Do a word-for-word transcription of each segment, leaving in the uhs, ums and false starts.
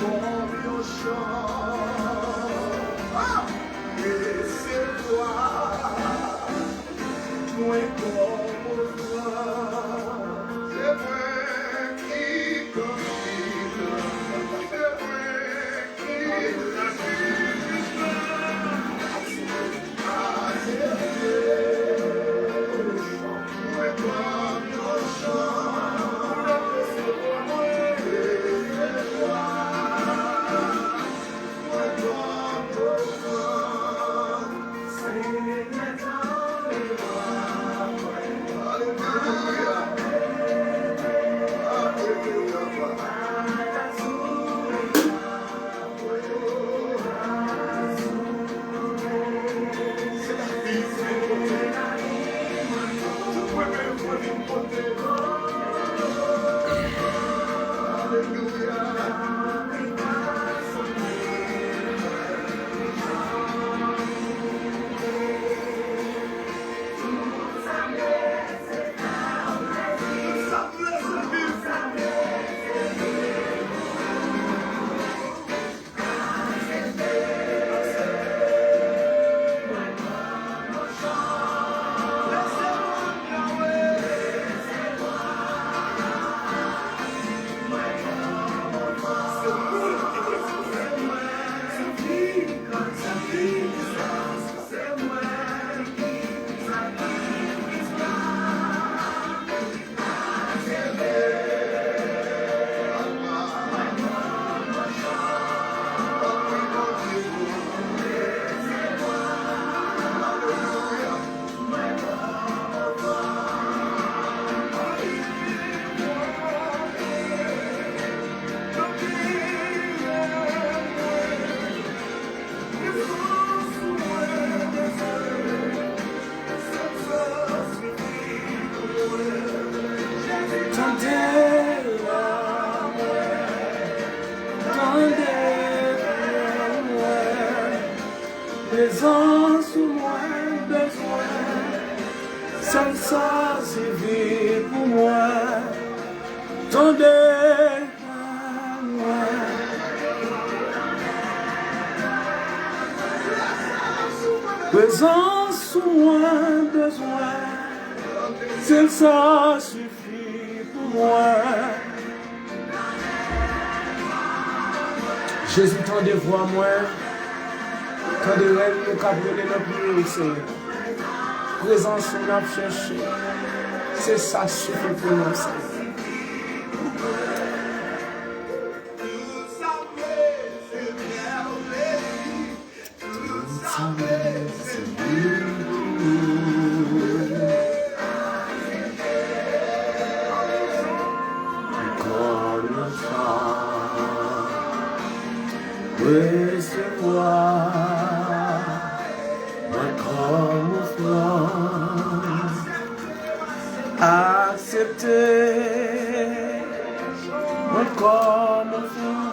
Kòm yon chan, resevwa mwen kòm ofrann. Se mwen ki kandida, se mwen ki kandida. Tande la mwen, tande la mwen. Prezans ou mwen bezwen, sèl sa sifi pou mwen. Tande mwen. Prezans ou mwen bezwen, sèl sa sifi pou mwen. Jezi, tande vwa mwen, tande rèl nou k ap rele nan priye w, Senyè. Prezans ou n ap chèche, se sa sifi pou nou, Senyè. Ankò yon fwa, resevwa mwen kòm ofrann. Aksepte mwen kòm ofrann.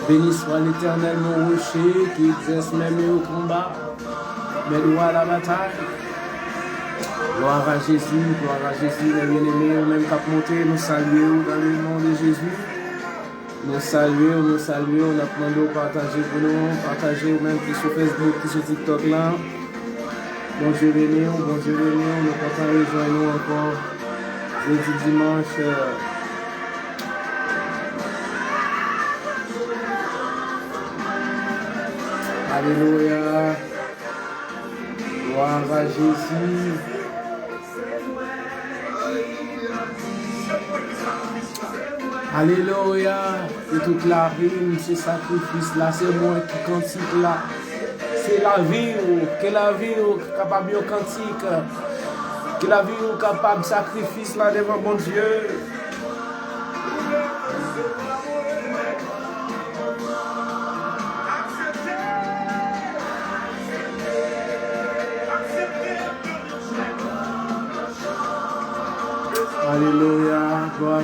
Beni swa Letènèl, mon rocher, qui exerce mes meilleurs combats, mes droits à la bataille. Gloire à Jésus, gloire à Jésus, mes bien-aimés, ou menm k ap monte, nou salye w dans le nom de Jésus. Nou salye w, nou salye w, n ap mande w pataje pou nou, pataje ou menm ki sou Facebook, ki sou TikTok la. Bondye beni w, Bondye beni w, nou kontan rejwenn nou ankò jodi, dimanch. Alelouya. Gloire à Jésus. Alelouya. E tout lavi m, se sakrifis la, se mwen ki kantik la. Se lavi w, ke lavi w kapab yon kantik. Ke lavi w kapab sakrifis la devan Bondye. Aksepte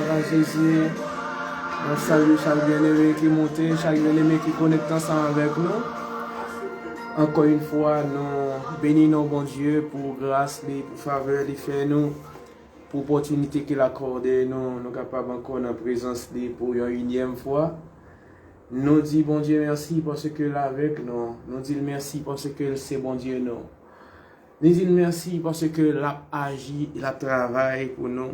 Nan Jezi, n ap salye chak byeneme ki moute, chak byeneme ki konekte ansanm avèk nou. Ankò yon fwa, nou beni non Bondye pou gras li, pou favè li fè nou, pou opòtinite ke l akòde nou, nou kapab ankò nan prezans li pou yon inyèm fwa. Nou di Bondye mèsi paske l avèk nou. Nou di l mèsi paske l se Bondye nou. Nou di l mèsi paske l ap aji, l ap travay pou nou.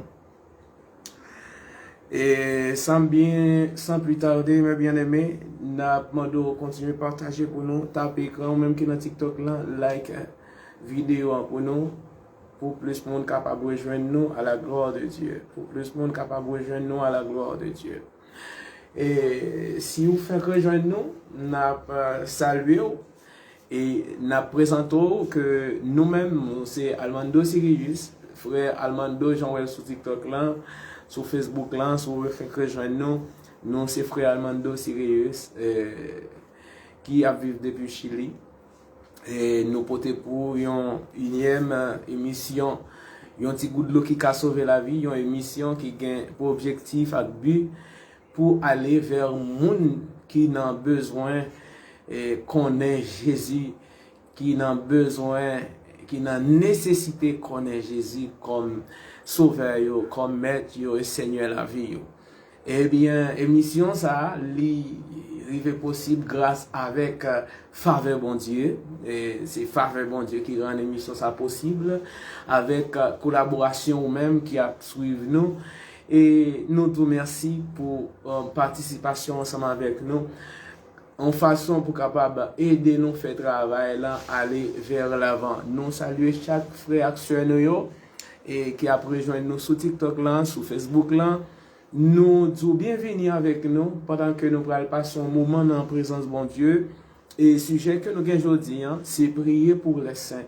E san byen, san pli tade, men byeneme, n ap mande w kontinye pataje pou nou, tape ekran, ou menm ki nan TikTok lan, like videyo an pou nou, pou plis moun kapab rejwenn nou à la gloire de Dieu. Pou plis moun kapab rejwenn nou à la gloire de Dieu. E si w fèk rejwenn nou, n ap, eh, salye w e n ap prezante w ke nou menm, nou se Almando Sirius, frè Almando, jan w wè l sou TikTok lan, sou Facebook lan, si w fèk rejwenn nou, nou se frè Almando Sirius, eh, ki ap viv depi Chili. E nou pote pou yon inyèm, eh, emisyon, yon ti gout dlo ki ka sove lavi, yon emisyon ki gen pou objektif ak bi pou ale vè moun ki nan bezwen, eh, konnen Jezi, ki nan bezwen, ki nan nesesite konnen Jezi kòm sovè yo, kòm mèt yo e senyè lavi yo. Ebyen, emisyon sa a, li rive posib gras avèk, eh, favè Bondye. E se favè Bondye ki rann emisyon sa posib, avèk, eh, kolaborasyon ou menm ki ap swiv nou. E nou di w mèsi pou, eh, patisipasyon ansanm avèk nou. Yon fason pou kapab ede nou fè travay lan ale vè lavan. Nou salye chak frè ak sè nou yo, e ki ap rejwenn nou sou TikTok lan, sou Facebook lan. Nou di w byenvini avèk nou pandan ke nou pral pase yon moman nan prezans Bondye. E sijè ke nou gen jodi an, se priye pou lè sen.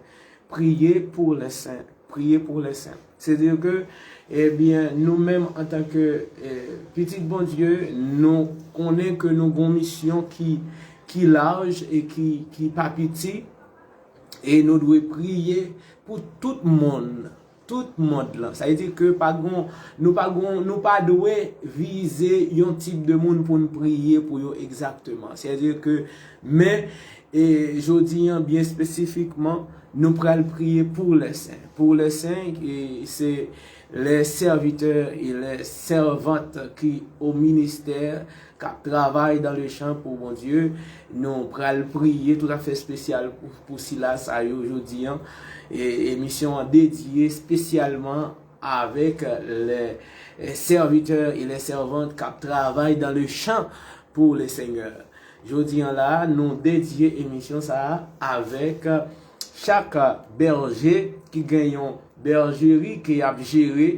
Priye pou lè sen. Priye pou lè sen. Se di ke, ebyen, nou menm antanke, eh, pitit Bondye, nou konnen ke nou gon misyon ki, ki laj e ki, ki pa piti. E nou dwe priye pou tout moun, tout mond lan. Sa vle di ke pa gon, nou pa gon, nou pa dwe vize yon tip de moun pou n priye pou yo egzakteman. Sa vle di ke, men, e jodi an, byen espesifikman, nou pral priye pou lè sen. Pou lè sen, e se les serviteurs et les servantes ki o ministè, k ap travay dan le chan pou Bondye. Nou pral priye toutafè espesyal pou, pou sila sa yo jodi an. E emisyon an dedye espesyalman avèk les serviteurs et les servantes k ap travay dan le chan pou le Senyè. Jodi an la, nou dedye emisyon sa a avèk chak bèje ki gen yon bèjeri ke y ap jere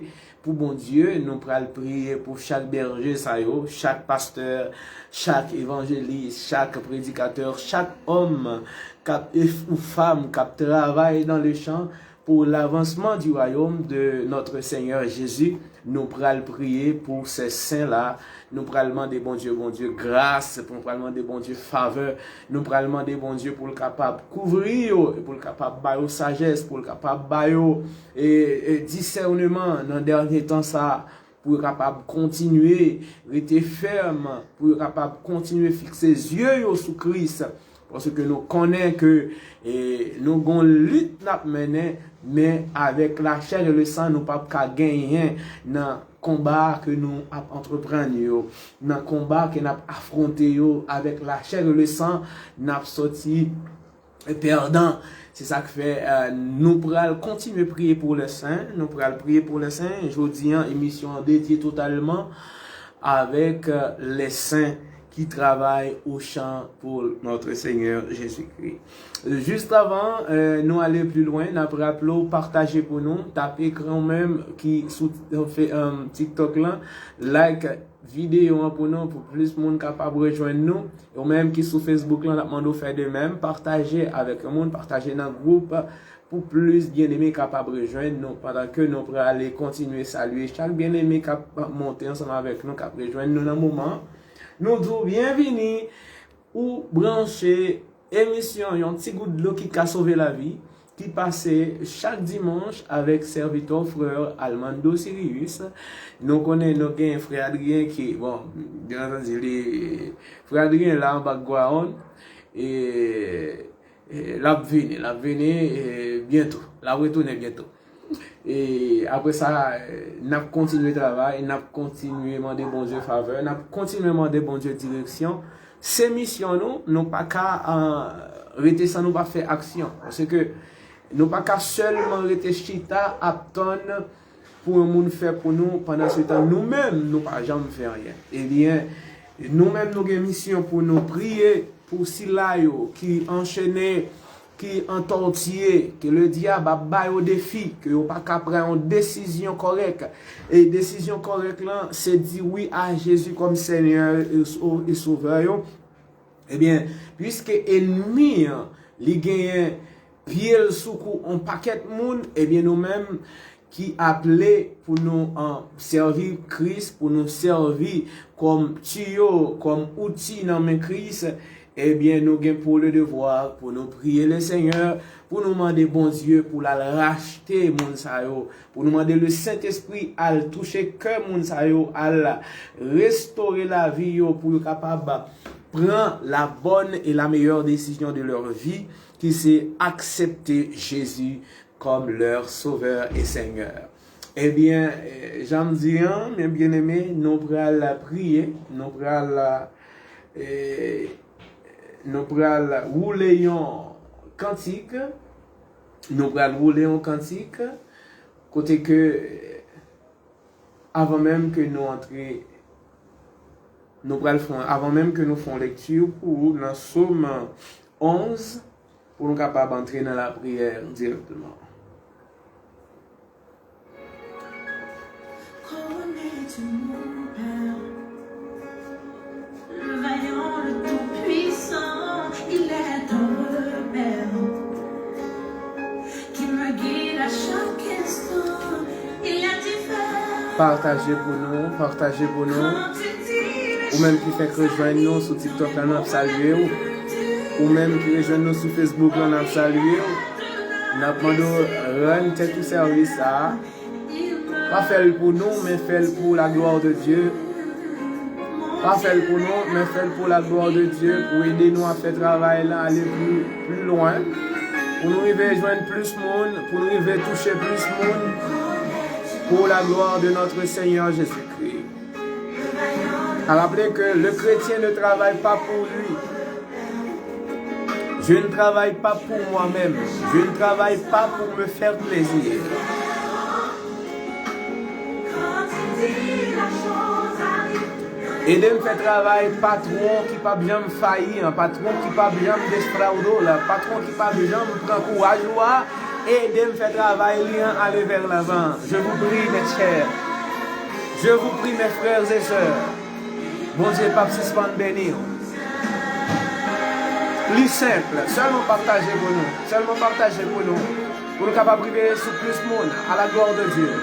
pou Bondye. Nou pral priye pou chak bèje sa yo, chak pastè, chak evanjelis, chak predikatè, chak òm k ap, ou fanm k ap travay dan le chan pour l'avancement du royaume de notre Seigneur Jésus. Nou pral priye pou se sen la. Nou pral mande Bondye, Bondye gras, nou pral mande Bondye favè, nou pral mande Bondye pou l kapab kouvri yo, e pou l kapab ba yo sajès, pou l kapab ba yo, e, e, disèneman nan dènye tan sa, pou yo kapab kontinye rete fèm, pou yo kapab kontinye fikse zye yo sou Kris. Paske nou konnen ke, e, nou gon lit n ap mennen, men avèk lachè e le san, nou p ap ka genyen nan konba ke nou ap antreprann yo, nan konba ke n ap afwonte yo avèk lachè e le san, n ap sòti pèdan. Se sa k fè, e, nou pral kontinye priye pou le sen, nou pral priye pou le sen. Jodi an, emisyon an dedye totalman avèk, e, le sen ki travay au champ pour notre Seigneur Jésus-Christ. Jis avan, e, nou ale pli lwen, n ap raple w, pataje pou nou, tape ekran w menm ki sou, e, TikTok lan, like videyo an pou nou, pou plis moun kapab rejwenn nou. Ou menm ki sou Facebook lan, n ap mande w fè de menm, pataje avèk yon moun, pataje nan gwoup, pou plis byeneme kapab rejwenn nou, pandan ke nou prale kontinye salye chak byeneme k ap monte ansanm avèk nou, k ap rejwenn nou nan moman an. Nou di w byenvini, ou branche emisyon Yon Ti Gout Dlo Ki Ka Sove Lavi, ki pase chak dimanch avèk sèvitè frè Almando Sirius. Nou konnen nou gen frè Adrien ki, bon, byen antandi, li, frè Adrien la an background. E, e l ap vini, l ap vini, e, byento. L ap retounen byento. E apre sa, e, n ap kontinye travay, n ap kontinye mande Bondye favè, n ap kontinye mande Bondye direksyon. Se misyon nou, nou pa ka, e, rete san nou pa fè aksyon. Paske nou pa ka sèlman rete chita ap tann pou yon moun fè pou nou, pandan se tan nou menm, nou pa janm fè anyen. Ebyen, nou menm, nou gen misyon pou nou priye pou sila yo ki anchene, ki antòtiye, ke le dyab ap ba yo defi, ke yo pa ka pran yon desizyon kòrèk. E desizyon kòrèk lan, se di wi a Jezi kòm Senyè e So-, e Sovè yo. Ebyen, piske ènmi an, li genyen pye l sou kou on pakèt moun, ebyen, nou menm ki aple pou nou, an, sèvi Kris, pou nou sèvi kòm tiyo, kòm outi nan men Kris, ebyen, nou gen pou le devwa pou nou priye le Senyè, pou nou mande Bondye pou l al rachte moun sa yo, pou nou mande le Sentespri al touche kè moun sa yo, al restore lavi yo pou yo kapab pran la bonne et la meilleure décision de leur vie, ki se aksepte Jezi kòm lè Sovè e Senyè. Ebyen, e, jan m di an, mes bien-aimés, nou pral priye, nou pral, e, nou pral woule yon kantik, nou pral woule yon kantik, kote ke, avan menm ke nou antre, nou pral fè, avan menm ke nou fè yon lekti pou ou nan Sòm onz, pou nou kapab antre nan lapriyè dirèkteman. Couronné de mon père, le vaillant, le tout-puissant, il est un repère qui me guide à chaque instant. Il est différent. Pataje pou nou, pataje pou nou. Ou menm ki fèk rejwenn nou sou TikTok la, n ap salye w. Ou menm ki rejwenn nou sou Facebook la, n ap salye w. N ap mande w rann tèt ou sèvis sa a. Pa fè l pou nou, men fè l pou la gloire de Dieu. Pa fè l pou nou, men fè l pou la gloire de Dieu, pou ede nou a fè travay la ale pli, pli lwen, pou nou rive jwenn plis moun, pou nou rive touche plis moun, pour la gloire de notre Seigneur Jésus-Christ. A rappeler que le chrétien ne travaille pas pour lui. Je ne travaille pas pour moi-même. Je ne travaille pas pour me faire plaisir. Ede m fè travay patwon ki p ap janm fayi an, patwon ki p ap janm defrawde w la, patwon ki p ap janm pran kouraj ou a, ede m fè travay li an ale vè lavan. Je vous prie, mes chers. Je vous prie, mes frères et sœurs. Bondye p ap sispann beni w. Pli senp, sèlman pataje pou nou. Sèlman pataje pou nou. Pou nou kapab rive sou plis moun, à la gloire de Dieu.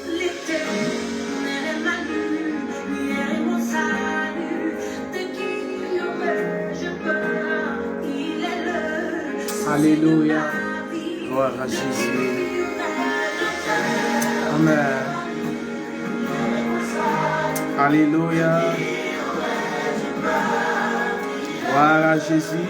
L'Éternel est ma lumière et mon salut, de qui aurais-je peur ? Il est le Alléluia. Gloire à Jésus. Amen. Alléluia. Gloire à Jésus.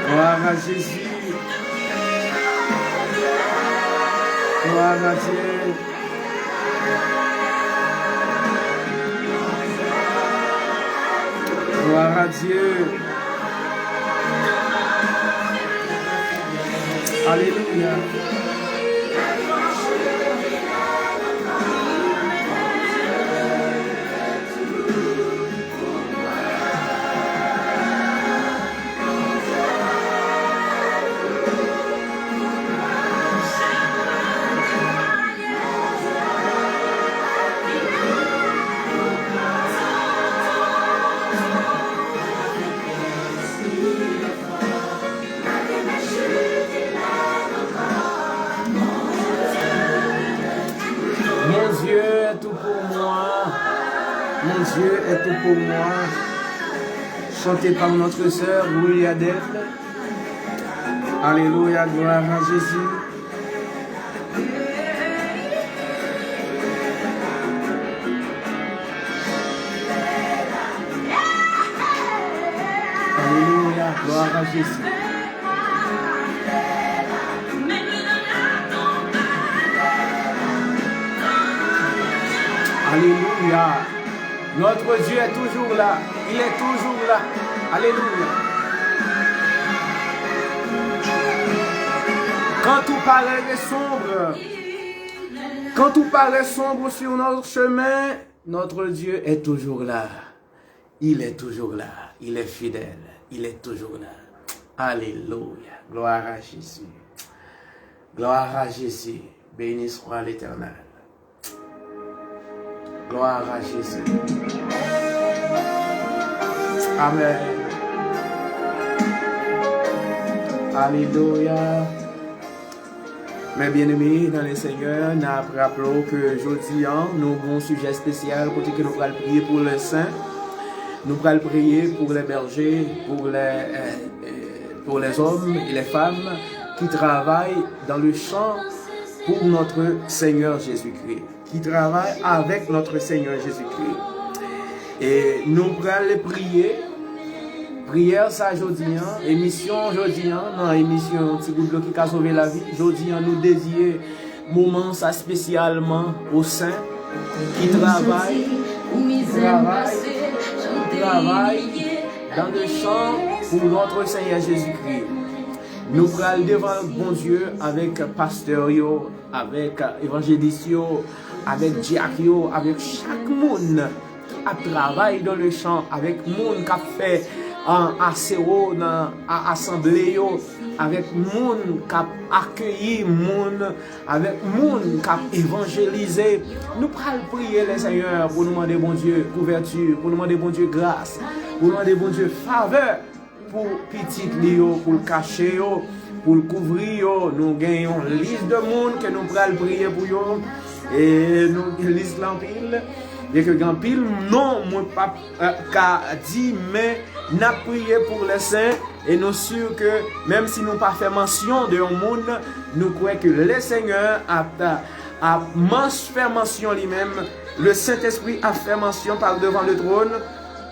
Gloire à Jésus. Gloire à Dieu. Gloire à Dieu. Alléluia. Mon Dieu est tout pour moi. Mon Dieu est tout pour moi. Chanté par notre sœur Williadette. Alléluia, gloire à Jésus. Alléluia, gloire à Jésus. Alléluia. Notre Dieu est toujours là. Il est toujours là. Alléluia. Quand tout paraît sombre, quand tout paraît sombre sur notre chemin, notre Dieu est toujours là. Il est toujours là. Il est fidèle. Il est toujours là. Alléluia. Gloire à Jésus. Gloire à Jésus. Béni soit l'Éternel. Gloire à Jésus. Amen. Alléluia. Mes bien-aimés dans le Seigneur, n ap raple w ke jodi an, nou gen yon sijè espesyal kote ke nou pral priye pou lè sen. Nou pral priye pou lè bèje, pou lè, eh, eh, pour les hommes et les femmes qui travaillent dans le champ pour notre Seigneur Jésus-Christ, qui travaillent avec notre Seigneur Jésus-Christ. E nou pral priye. Priyè sa jodi an, emisyon jodi an, nan emisyon Ti Gout Dlo ki ka sove lavi. Jodi an, nou dediye moman sa espesyalman o sen ki travay, ki travay, ki travay dans le champ pour notre Seigneur Jésus-Christ. Nou pral devan Bondye avèk pastè yo, avèk evanjelis yo, avèk dyak yo, avèk chak moun k ap travay dans le champ, avèk moun k ap fè, ah, asewo nan, a, asanble yo, avèk moun k ap akeyi moun, avèk moun k ap evanjelize. Nou pral priye le Seigneur pou nou mande Bondye kouvèti, pou nou mande Bondye gras, pou nou mande Bondye favè pou pitit li yo, pou l kache yo, pou l kouvri yo. Nou gen yon lis de moun ke nou pral priye pou yo. E nou gen lis la anpil. Byenke gen anpil non mwen p ap, eh, ka di, men n ap priye pou le sen. E nou si ke menm si nou pa fè mansyon de yon moun, nou kwè ke le Seigneur ap, ap mans-, fè mansyon li menm. Le Sentespri ap fè mansyon par devan le tròn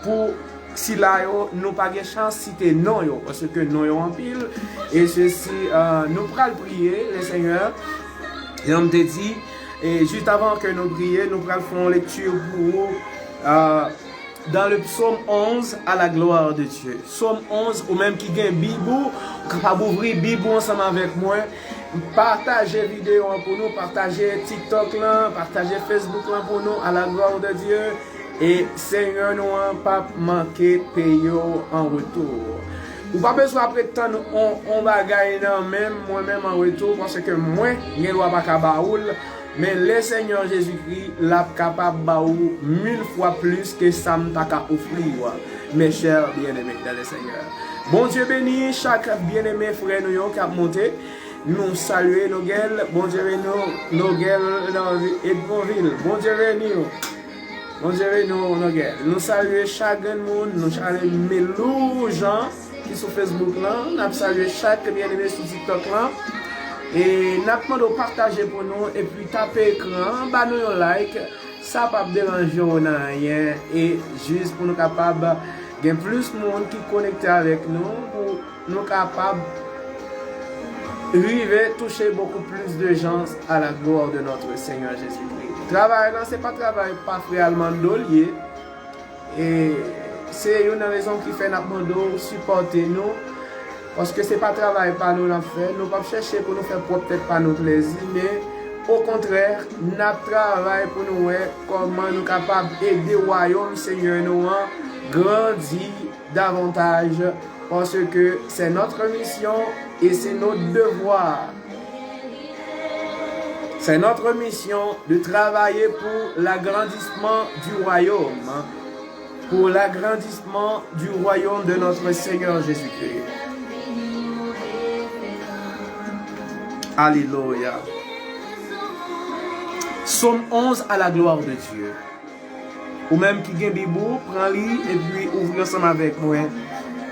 pou sila yo, nou pa gen chans site non yo, paske non yo anpil. E sesi, eh, nou pral priye le Seigneur. Jan m te di, e jis avan ke nou priye, nou pral fè yon lekti pou ou, eh, dans le psaume onze, à la gloire de Dieu. Psaume onze, ou menm ki gen Bib ou, ou kapab ouvri Bib ou ansanm avèk mwen. Pataje videyo an pou nou, pataje TikTok lan, pataje Facebook lan pou nou, à la gloire de Dieu. E Senyè nou an p ap manke peye w an retou. Ou pa bezwen ap ret tann on, on bagay nan men m, mwen menm an retou, paske mwen gen dwa pa ka ba ou l, men le Seigneur Jésus-Christ, l ap kapab ba ou mil fwa plis ke sa m ta ka ofri w, mes chers bien-aimés dans le Seigneur. Bondye beni chak byeneme frè nou yo k ap monte. Nou salye Nogel, Bondye beni w, Nogel nan Edmonville. Bondye beni w. Bondye beni w, Nogel. Nou salye chak grenn moun, nou salye Melou Jean ki sou Facebook lan, n ap salye chak byeneme sou TikTok lan. E n ap mande w pataje pou nou, epi tape ekran an, ba nou yon like. Sa p ap deranje w nan anyen, e jis pou nou kapab gen plis moun ki konekte avèk nou, pou nou kapab rive touche beaucoup plus de gens à la gloire de notre Seigneur Jésus-Christ. Travay la, se pa travay pa frè Almando l ye. E se youn nan rezon ki fè n ap mande w sipòte nou. Paske se pa travay pa nou n ap fè. Nou p ap chèche pou nou fè pwòp tèt pa nou plezi, men okontrè, n ap travay pou nou wè kòman nou kapab ede wayòm Senyè nou an grandi davantaj, paske c'est notre mission et c'est notre devoir. C'est notre mission de travailler pour l'agrandissement du royaume, pour l'agrandissement du royaume de notre Seigneur Jésus-Christ. Alléluia. Psaume onze à la gloire de Dieu. Ou menm ki gen Bib ou, pran li epi ouvri ansanm avèk mwen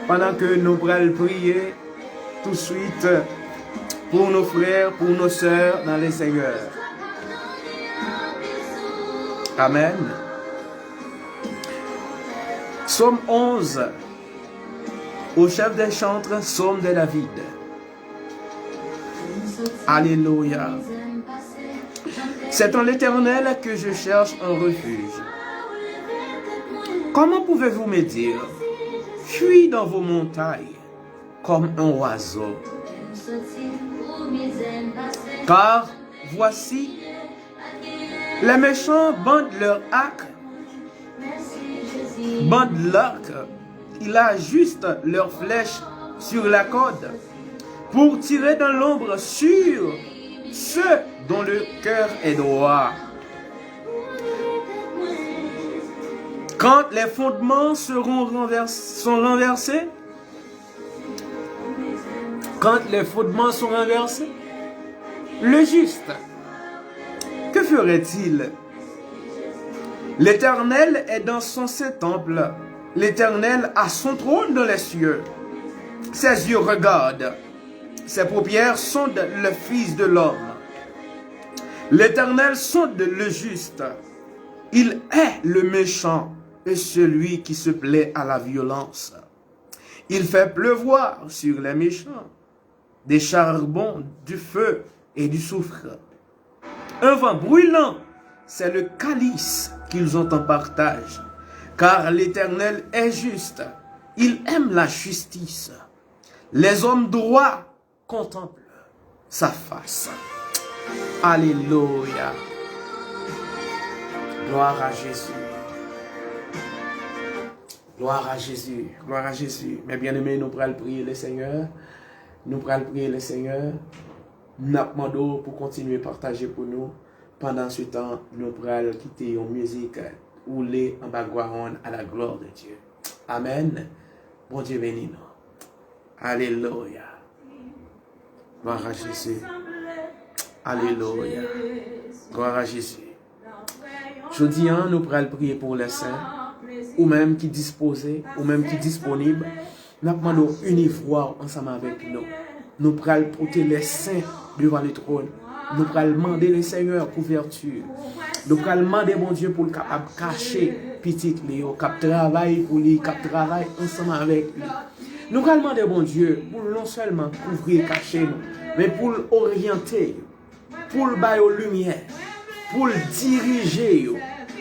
pandan ke nou pral priye touswit pour nos frères, pour nos sœurs dans le Seigneur. Amen. Psaume onze. Au chef des chantres, psaume de David. Alléluia. C'est en l'Éternel que je cherche un refuge. Comment pouvez-vous me dire, fuis dans vos montagnes comme un oiseau ? Car voici, les méchants bandent leur arc, bandent l'arc, ils ajustent leurs flèches sur la corde, pour tirer dans l'ombre sur ceux dont le cœur est droit. Quand les fondements seront renvers- sont renversés, quand les fondements sont renversés, le juste, que ferait-il ? L'Éternel est dans son saint temple. L'Éternel a son trône dans les cieux. Ses yeux regardent, ses paupières sondent le Fils de l'homme. L'Éternel sonde le juste. Il hait le méchant et celui qui se plaît à la violence. Il fait pleuvoir sur les méchants des charbons, du feu et du soufre. Un vent brûlant, c'est le calice qu'ils ont en partage. Car l'Éternel est juste, il aime la justice. Les hommes droits contemplent sa face. Alléluia. Gloire à Jésus. Gloire à Jésus. Gloire à Jésus. Mes bien-aimés, nou pral priye le Seigneur. Nou pral priye le Seigneur. N ap mande w pou kontinye pataje pou nou. Pandan se tan, nou pral kite yon mizik woule anba gwarann à la gloire de Dieu. Amen. Bondye beni nou. Alelouya. Gloire à Jésus. Alelouya. Gloire à Jésus. Jodi a, nou pral priye pou lè sen. Ou menm ki dispoze, ou menm ki disponib, n ap mande w ini vwa w ansanm avèk nou. Nou pral pote lè sen devan le tròn. Nou pral mande le Senyè kouvèti. Nou pral mande Bondye pou l kapab kache pitit li yo, k ap travay pou li, k ap travay ansanm avèk li. Nou pral mande Bondye pou l non sèlman kouvri e kache nou, men pou l oryante yo, pou l ba yo limyè, pou l dirije yo,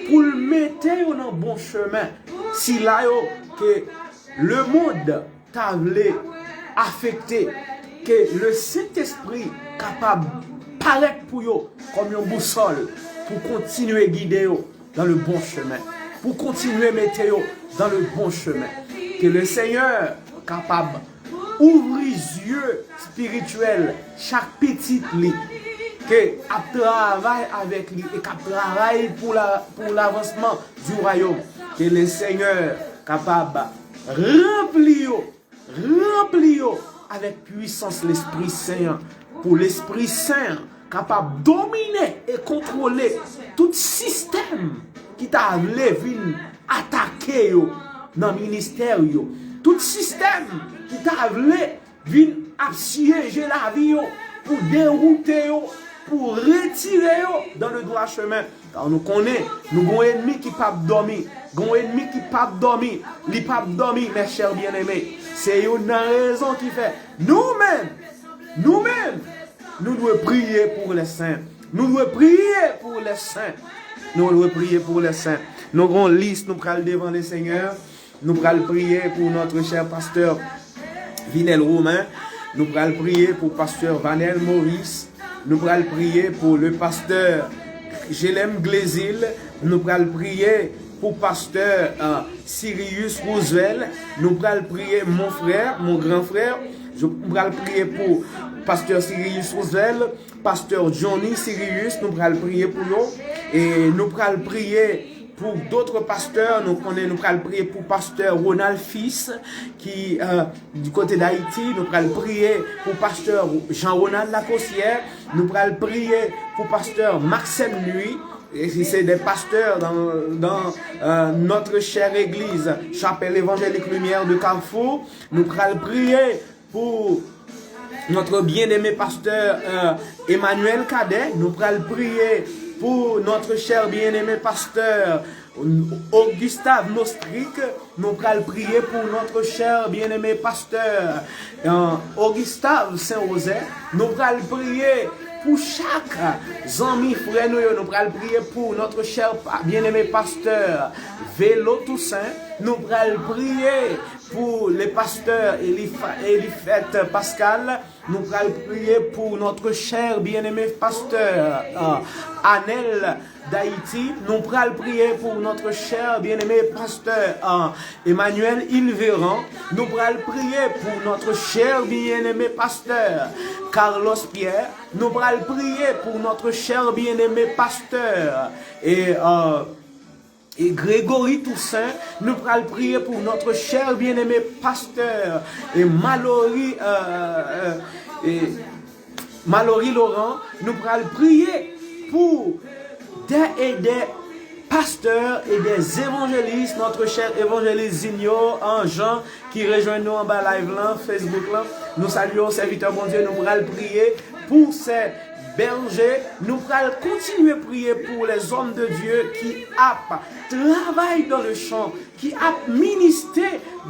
pou l mete yo nan bon chemen. Sila yo ke lemonn ta vle afekte, ke le Sentespri kapab parèt pou yo kòm yon bousòl pou kontinye gide yo dans le bon chemin, pou kontinye mete yo dans le bon chemin. Ke le Senyè kapab ouvri zye espirityèl chak pitit li ke ap travay avèk li e k ap travay pou la, pou lavansman du royaume. Ke le Senyè kapab ranpli yo, ranpli yo avèk pwisans Lespri Sen an, pou Lespri Sen an kapab domine e kontwole tout sistèm ki ta vle vin atake yo nan ministè yo, tout sistèm ki ta vle vin ap syeje lavi yo pou dewoute yo, pou retire yo dans le droit chemin. Ka nou konnen, nou gon enmi ki p ap dòmi. Gon enmi ki p ap dòmi. Li p ap dòmi, mes chers bien-aimés. Se youn nan rezon ki fè nou menm, nou menm, Nous devons prier pour les saints. Nous devons prier pour les saints. Nous devons prier pour les saints. Nou gen yon lis, nou pral devan Lesenyè. Nou pral priye pou notre cher pasteur Vinel Romain. Nou pral priye pou pasteur Vanel Maurice. Nou pral priye pou le pasteur Jelem Glezil. Nou pral priye pou pasteur euh, Sirius Roosevelt. Nou pral priye mon frè, mon gran frè. Nou pral priye pou pasteur Sirius Roosevelt, pasteur Johnny Sirius. Nou pral priye pou yo. E nou pral priye pour d'autres pasteurs, nou konnen nou pral priye pou pasteur Ronald Fils ki euh, du côté d'Haïti, nou pral priye pou pasteur Jean Ronald Lacossière, nou pral priye pou pasteur Maxime Nuit, et c'est des pasteurs dans, dans euh, notre chère église, Chapelle Évangélique Lumière de Carrefour. Nou pral priye pour notre bien-aimé pasteur euh, Emmanuel Cadet. Nou pral priye pour notre cher bien-aimé pasteur Augustave Nostric. Nou pral priye pour notre cher bien-aimé pasteur euh, Augustave Saint-Rosaire. Nou pral priye pour chaque zanmi frè nou yo. Nou pral priye pour notre cher bien-aimé pasteur Velo Toussaint. Nou pral priye pour le pasteur Elifet Pascal. Nous allons prier pour notre cher bien-aimé pasteur euh, Anel d'Haïti. Nous allons prier pour notre cher bien-aimé pasteur euh, Emmanuel Ilveran. Nous allons prier pour notre cher bien-aimé pasteur Carlos Pierre. Nous allons prier pour notre cher bien-aimé pasteur et euh, et Grégory Toussaint, nous allons prier pour notre cher bien-aimé pasteur et Mallory, euh, euh, et Mallory Laurent, nous allons prier pour des et des pasteurs et des évangélistes, notre cher évangéliste Zinio Jean qui rejoint nous en bas live là, Facebook là. Nous saluons serviteur Bondye, nous allons prier pour ces bergers. Nous allons continuer à prier pour les hommes de Dieu qui ap travay dans le champ, ki ap ministre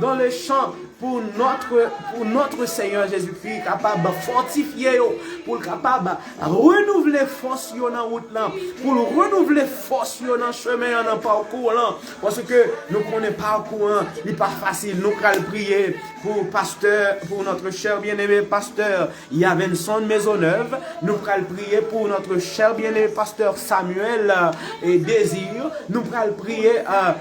dans le champ pour notre, pour notre Seigneur Jésus-Christ, kapab fòtifye yo, pou l kapab renouvle fòs yo nan wout lan, pou l renouvle fòs yo nan chemen an, nan pakou lan, paske nou konnen pakou an, li pa fasil. Nou pral priye pour pasteur, pour notre cher bien-aimé pasteur Yavenson Maisonneuve. Nous allons prier pour notre cher bien-aimé pasteur Samuel euh, et Désir. Nous allons prier euh,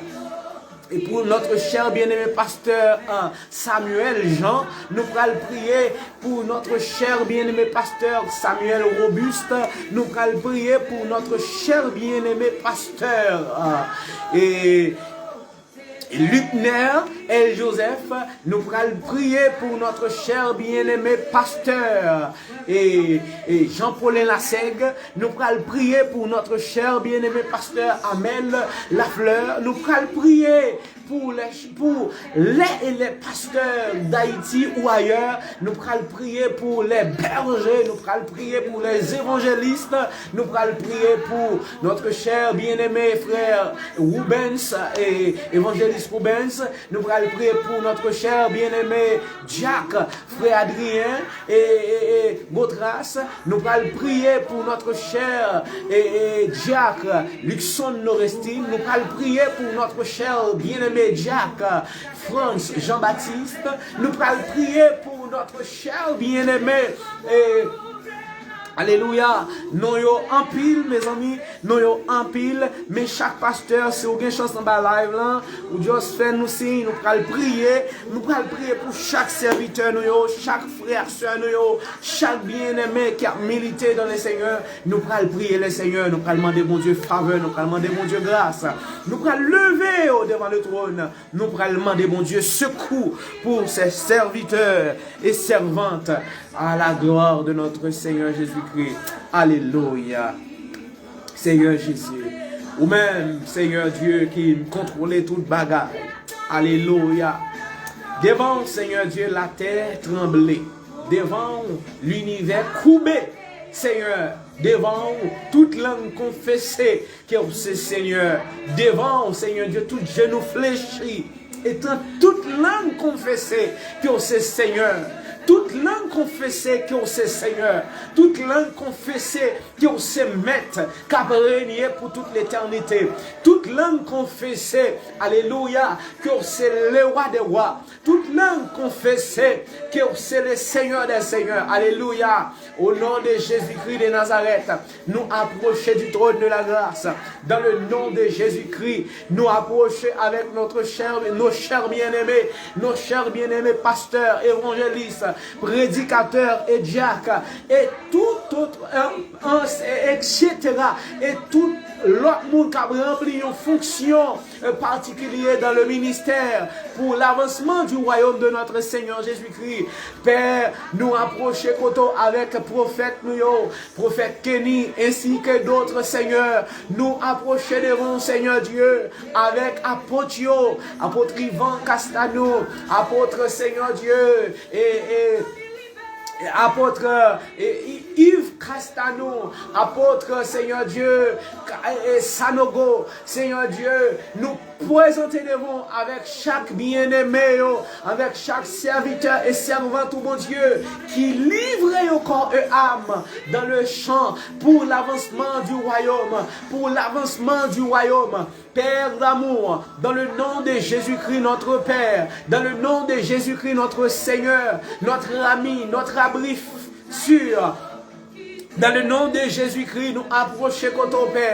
et pour notre cher bien-aimé pasteur euh, Samuel Jean. Nous allons prier pour notre cher bien-aimé pasteur Samuel Robuste. Nous allons prier pour notre cher bien-aimé pasteur euh, et Lucner El Joseph, nous allons prier pour notre cher bien-aimé pasteur et, et Jean-Paulin Lassègue. Nous allons prier pour notre cher bien-aimé pasteur Amel Lafleur. Nous allons prier pour les, pour les et les pasteurs d'Haïti ou ailleurs. Nous allons prier pour les bergers. Nous allons prier pour les évangélistes. Nous allons prier pour notre cher bien-aimé frère Rubens et évangéliste Rubens. Nous allons prier pour notre cher bien-aimé Jack, frère Adrien et, et, et Gotras. Nous allons prier pour notre cher et, et Jack Luxon Norestine. Nous allons prier pour notre cher bien-aimé Jack Franz Jean-Baptiste. Nous allons prier pour notre cher bien-aimé et Alelouya. Non yo anpil, mezanmi. Non yo anpil. Men chak pastè, si w gen chans anba live lan, ou just fè nou siy, nou pral priye. Nou pral priye pou chak sèvitè nou yo, chak frè, sè nou yo, chak byeneme ki ap milite dans le Seigneur. Nou pral priye le Seigneur, nou pral mande Bondye favè, nou pral mande Bondye gras. Nou pral leve yo devan le tròn. Nou pral mande Bondye sekou pour ses serviteurs et servantes à la gloire de notre Seigneur Jésus-Christ. Alelouya. Seigneur Jésus, ou menm, Seigneur Dieu, ki kontwole tout bagay. Alelouya. Devan w, Seigneur Dieu, latè tranble. Devan w, linivè koube. Seigneur, devan w, tout lang konfese ke w se Senyè. Devan w, Senyè Dye, tout jenou flechi. E tan tout lang konfese ke w se Senyè. Tout lang konfese ke w se Senyè. Tout lang konfese ke w se Mèt k ap renye pou tout letènite. Tout lang konfese, alelouya, ke w se le wa de wa. Tout lang konfese ke w se le Senyè de seyè. Alelouya. Au nom de Jésus-Christ de Nazareth, nous approcher du trône de la grâce. Dans le nom de Jésus-Christ, nous approcher avec notre cher, nos chers bien-aimés, nos chers bien-aimés pasteurs, évangélistes, prédicateurs et diacres, et tout autre, euh, euh, et cetera. Et tout lòt moun k ap ranpli yon fonksyon, euh, patikilye dans le ministère pour l'avancement du royaume de notre Seigneur Jésus-Christ. Pè, nou apwoche kote w avèk pwofèt nou yo, pwofèt Kenny, ainsi que d'autres, Senyè. Nou apwoche devan w, Senyè Dye, avèk apot yo, apot Ivan Castano, apot, Senyè Dye, e, e, e apot, e, I-, Yves Castano, apot, Senyè Dye, Ka-, e, e, Sanogo, Senyè Dye, nou prezante devan w avèk chak byeneme yo, avèk chak sèvitè e sèvant ou, Bondye, ki livre yo corps et âme dans le champ pour l'avancement du royaume, pour l'avancement du royaume. Père d'amour, dans le nom de Jésus-Christ notre Père, dans le nom de Jésus-Christ notre Seigneur, notre ami, notre abri sûr, dans le nom de Jésus-Christ, nou apwoche kote w, Pè.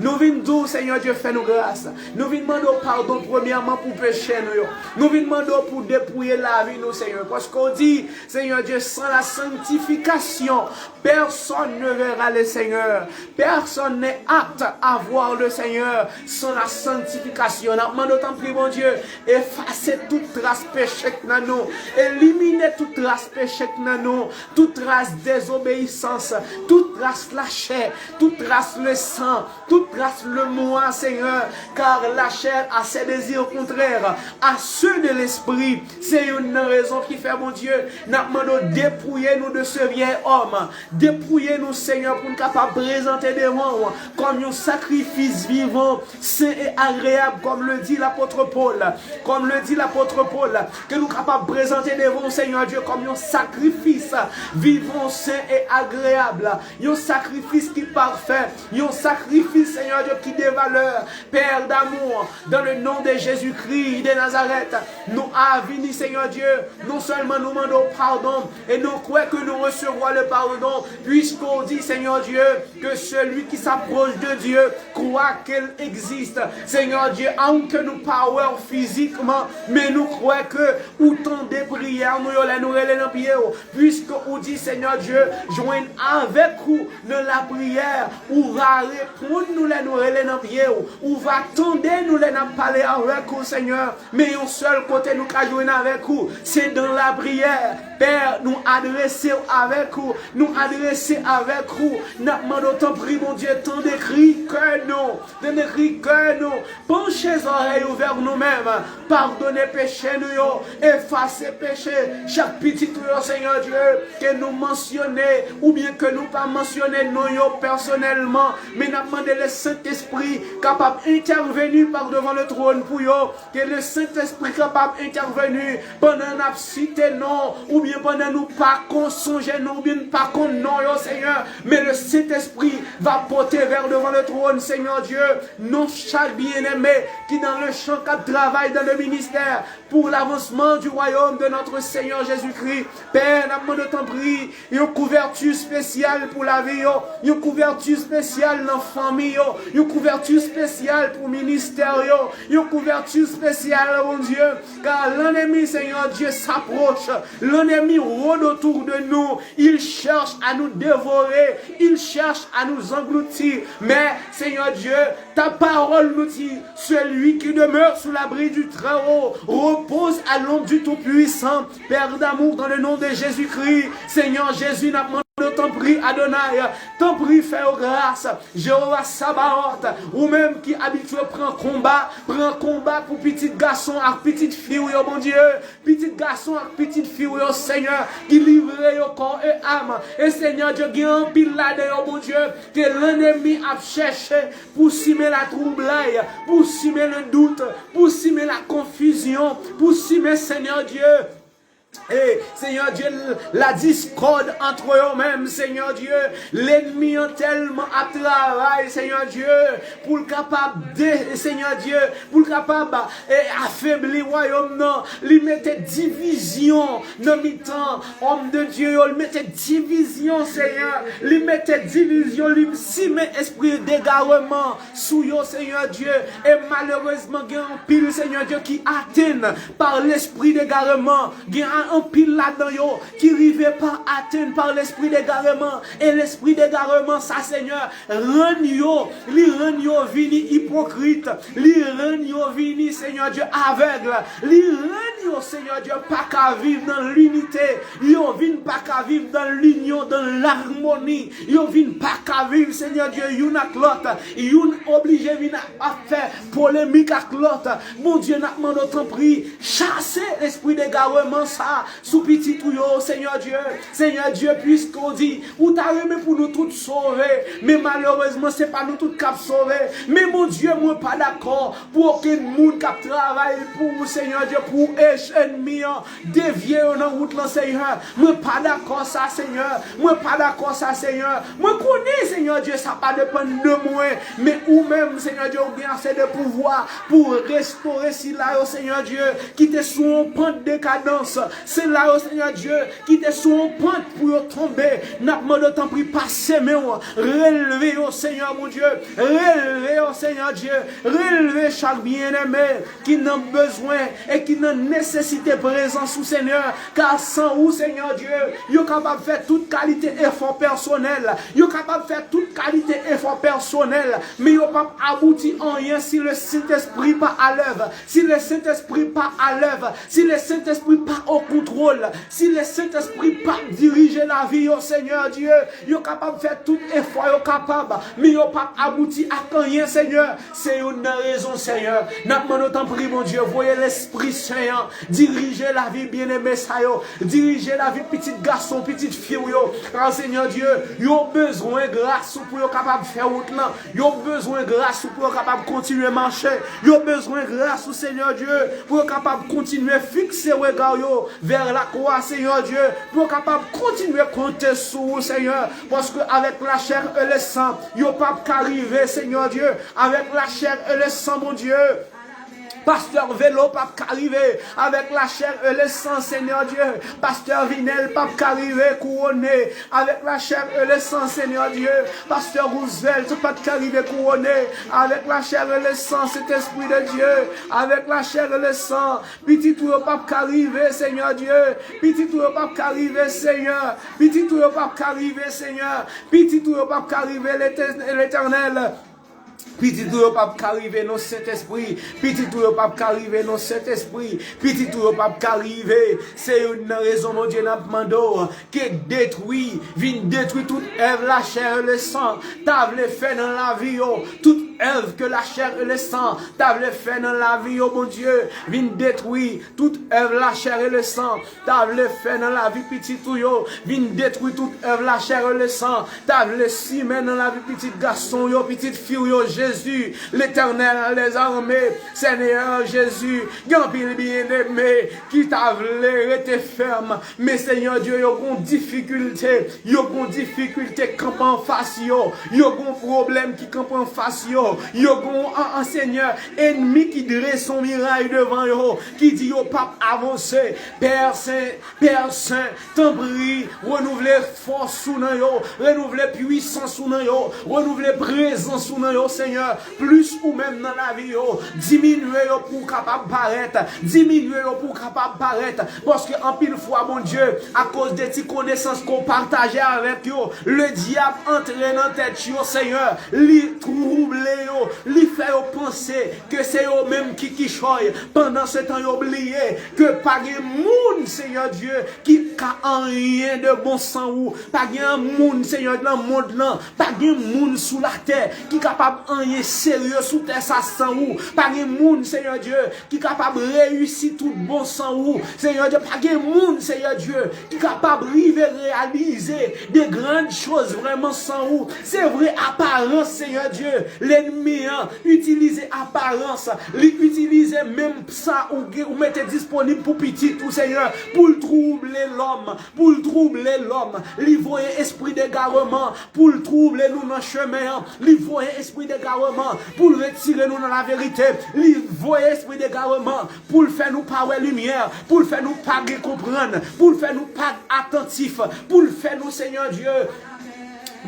Nou vin di w, Senyè Dye, fè nou gras. Nou vin mande w padon premyèman pou peche nou yo. Nou vin mande w pou depouye lavi nou, Senyè. Paske w di, Senyè Dye, sans la sanctification, personne ne verra le Seigneur. Personne n'est apte à voir le Seigneur sans la sanctification. N ap mande w, tanpri, Bondye, efase tout tras peche k nan nou. Elimine tout tras peche k nan nou. Toute trace désobéissance, toute trace la chair, toute trace le sang, toute trace le moi, Seigneur, car la chair a ses désirs contraires à ceux de l'esprit. Se youn nan rezon ki fè, Bondye, n ap mande w depouye nou de ce vieil homme. Depouye nou, Senyè, pou n kapab prezante devan w kòm yon sakrifis vivan, saint et agréable, comme le dit l'apôtre Paul. Comme le dit l'apôtre Paul, ke nou kapab prezante devan w, Senyè Dye, kòm yon sakrifis vivan, sen e agreyab, yon sakrifis ki pafè, yon sakrifis, Senyè Dye, ki de valè. Père d'amour, dans le nom de Jésus-Christ de Nazareth, nou a vini, Senyè Dye, non sèlman nou mande w padon, e nou kwè ke nou resevwa le padon, puiske w di, Senyè Dye, ke celui qui s'approche de Dieu croit qu'il existe. Senyè Dye, anke nou pa wè w fizikman, men nou kwè ke ou tande priyè nou yo lè nou rele nan pye w. Puiske ou di, Senyè Dye, jwenn avèk ou nan lapriyè, ou va reponn nou lè nou rele nan pye w. Ou va tande nou lè n ap pale avèk ou, Senyè. Men yon sèl kote nou ka jwenn avèk ou, se dan lapriyè. Pè, nou adrese w avèk ou, nou adrese avèk ou. N ap mande w, tanpri, Bondye, tande kri kè nou, tande kri kè nou. Panche zòrèy ou vè nou menm, padone peche nou yo, efase peche chak pitit ou yo, Senyè Dye, ke nou mansyone oubyen ke nou pa mansyone non yo pèsonèlman. Men n ap mande le Sentespri kapab entèveni par devan le twòn pou yo. Ke le Sentespri kapab entèveni pandan n ap site non, oubyen pandan nou pa konn sonje non, oubyen n pa konn non yo, Senyè. Men le Sentespri va pote vè devan le twòn, Senyè Dye, non chak byeneme ki nan le chan, k ap travay dan le ministè pour l'avancement du royaume de notre Seigneur Jésus-Christ. Pè, n ap mande w, tanpri, yon kouvèti espesyal pou lavi yo, yon kouvèti espesyal nan fanmi yo, yon kouvèti espesyal pou ministè yo, yon kouvèti espesyal, Bondye, car l'ennemi, Seigneur Dieu, s'approche, l'ennemi rôde autour de nous, il cherche à nous dévorer, il cherche à nous engloutir, mais, Seigneur Dieu, ta parole nous dit, celui qui demeure sous l'abri du Très-Haut repose à l'ombre du Tout-Puissant. Père d'amour, dans le nom de Jésus-Christ, Seigneur Jésus, n ap mande w, tanpri, Adonai, tanpri, fè yo gras. Jewova Sabaot, ou menm ki abitye pran konba, pran konba pou pitit gason ak pitit fi w yo, Bondye. Pitit gason ak pitit fi w yo, Senyè, ki livre yo kò e am. E, Senyè Dye, gen anpil ladan yo, Bondye, ke lennemi ap chèche pou simen latwoublay, pou simen le dout, pou simen la konfizyon, pou simen, Senyè Dye, E, Senyè Dye, la discorde entre yo menm, Senyè Dye. Lènmi an tèlman ap travay, Senyè Dye, pou l kapab, de, Senyè Dye, pou l kapab e, afebli wayòm nan. Li mete divizyon nan mitan òm de Dye yo. Li mete divizyon, Senyè. Li mete divizyon. Li simen espri degareman sou yo, Senyè Dye. E malerezman, gen anpil, Senyè Dye, ki atenn pa lespri degareman. Gen anpil ladan yo ki rive pa atenn pa lespri degareman. E lespri degareman sa, Senyè, rann yo, li rann yo vini ipokrit, li rann yo vini, Senyè Dye, avèg, li rann yo, Senyè Dye, pa ka viv nan linite, yo vin pa ka viv nan linyon, nan larmoni, yo vin pa ka viv, Senyè Dye, youn ak lòt, youn oblije vin ap, ap fè polemik ak lòt. Bondye, n ap mande w, tanpri, chase lespri degareman sa sou pitit ou yo, Senyè Dye. Senyè Dye, piske w di, ou ta renmen pou nou tout sove, men malerezman, se pa nou tout k ap sove. Men Bondye, mwen pa dakò pou okenn moun k ap travay pou ou, Senyè Dye, pou w e-, ènmi an devye yo nan wout lan, Senyè. Mwen pa dakò sa, Senyè. Mwen pa dakò sa, Senyè. Mwen konnen, Senyè Dye, sa pa depann de mwen, men ou menm, Senyè Dye, ou gen ase de pouvwa pou restore sila yo, Senyè Dye, ki te sou yon pant dekadans. Sila yo, Senyè Dye, ki te sou yon pant pou yo tonbe. N ap mande w, tanpri, pase men w, relve yo, Senyè Bondye, relve yo, Senyè Dye, relve chak byeneme ki nan bezwen e ki nan nesesite prezans ou, Senyè. Ka san ou, Senyè Dye, yo kapab fè tout kalite efò pèsonèl, yo kapab fè tout kalite efò pèsonèl, men yo p ap abouti anyen si le Sentespri pa alèv, si le Sentespri pa alèv, si le Sentespri pa o kontwòl, si le Sentespri pa dirije lavi yo, Senyè Dye. Yo kapab fè tout efò yo kapab, men yo p ap abouti ak anyen, Senyè. Se youn nan rezon, Senyè. N ap mande w, tanpri, Bondye, voye Lespri Sen an dirije lavi byeneme sa yo, dirije lavi pitit gason, pitit fi w yo. A, Senyè Dye, yo bezwen gras ou pou yo kapab fè wout lan. Yo bezwen gras ou pou yo kapab kontinye mache. Yo bezwen gras ou, Senyè Dye, pou yo kapab kontinye fikse rega yo vè lakwa, Senyè Dye, pou yo kapab kontinye konte sou ou, Senyè, paske avèk lachè e lesan, yo p ap ka rive, Senyè Dye, avèk lachè e lesan, Bondye. Pastè Velo p ap ka rive avèk lachè e lesan, Senyè Dye. Pastè Vinèl p ap ka rive kouwone avèk lachè e lesan, Senyè Dye. Pastè Roosevelt p ap ka rive kouwone avèk lachè e lesan, Sentespri de Dye, avèk lachè e lesan. Pitit ou yo p ap ka rive, Senyè Dye. Pitit ou yo p ap ka rive, Senyè. Pitit ou yo p ap ka rive, Senyè. Pitit ou yo p ap ka rive, Letè-, Letènèl. Pitit ou yo p ap ka rive, non, Sentespri. Pitit ou yo p ap ka rive, non, Sentespri. Pitit ou yo p ap ka rive. Se youn nan rezon, Bondye, n ap mande w, ke detwi, vin detwi tout èv lachè e lesan ta vle fè nan lavi yo. Tout èv ke lachè e lesan ta vle fè nan lavi yo, Bondye, vin detwi. Tout èv lachè e lesan ta vle fè nan lavi pitit ou yo, vin detwi tout èv lachè e lesan ta vle simen nan lavi pitit gason w yo, pitit fi w yo, Jezi, Letènèl dèzame, Senyè Jezi. Gen anpil byeneme ki ta vle rete fèm, men Senyè Dye, yo gon difikilte, yo gon difikilte kanpe anfas yo, yo gon pwoblèm ki kanpe anfas yo, yo gon, an, an, Senyè, ènmi ki drese yon miray devan yo, ki di yo p ap avanse. Pè Sen, Pè Sen, tanpri, renouvle fòs ou nan yo, renouvle pwisans ou nan yo, renouvle prezans ou nan yo, Senyè, plis ou menm nan lavi yo. Diminye yo pou w kapab parèt, diminye yo pou w kapab parèt, paske anpil fwa, Bondye, akoz de ti konesans ke w pataje avèk yo, ledyab antre nan tèt yo, Senyè, li twouble yo, li fè yo panse ke se yo menm ki kichòy. Pandan se tan, yo bliye ke pa gen moun, Senyè Dye, ki ka anyen de bon san ou. Pa gen moun, Senyè, nan mond lan, pa gen moun sou latè ki kapab anyen serye sou tè sa san ou. Pa gen moun, Senyè Dye, ki kapab reyisi tout bon san ou. Senyè Dye, pa gen moun, Senyè Dye, ki kapab rive reyalize de grann choz vrèman san ou. Se vre, aparans, Senyè Dye, Lènmi an itilize aparans, li itilize menm sa ou gen, ou mete disponib pou pitit ou, Senyè, pou l twouble lòm, pou l twouble lòm. Li voye espri degareman pou l twouble nou nan chemen an. Li voye espri degareman pou l retire nou nan laverite. Li voye espri degareman pou l fè nou pa wè limyè, pou l fè nou pa gen konprann, pou l fè nou pa atantif, pou l fè nou, Senyè Dye,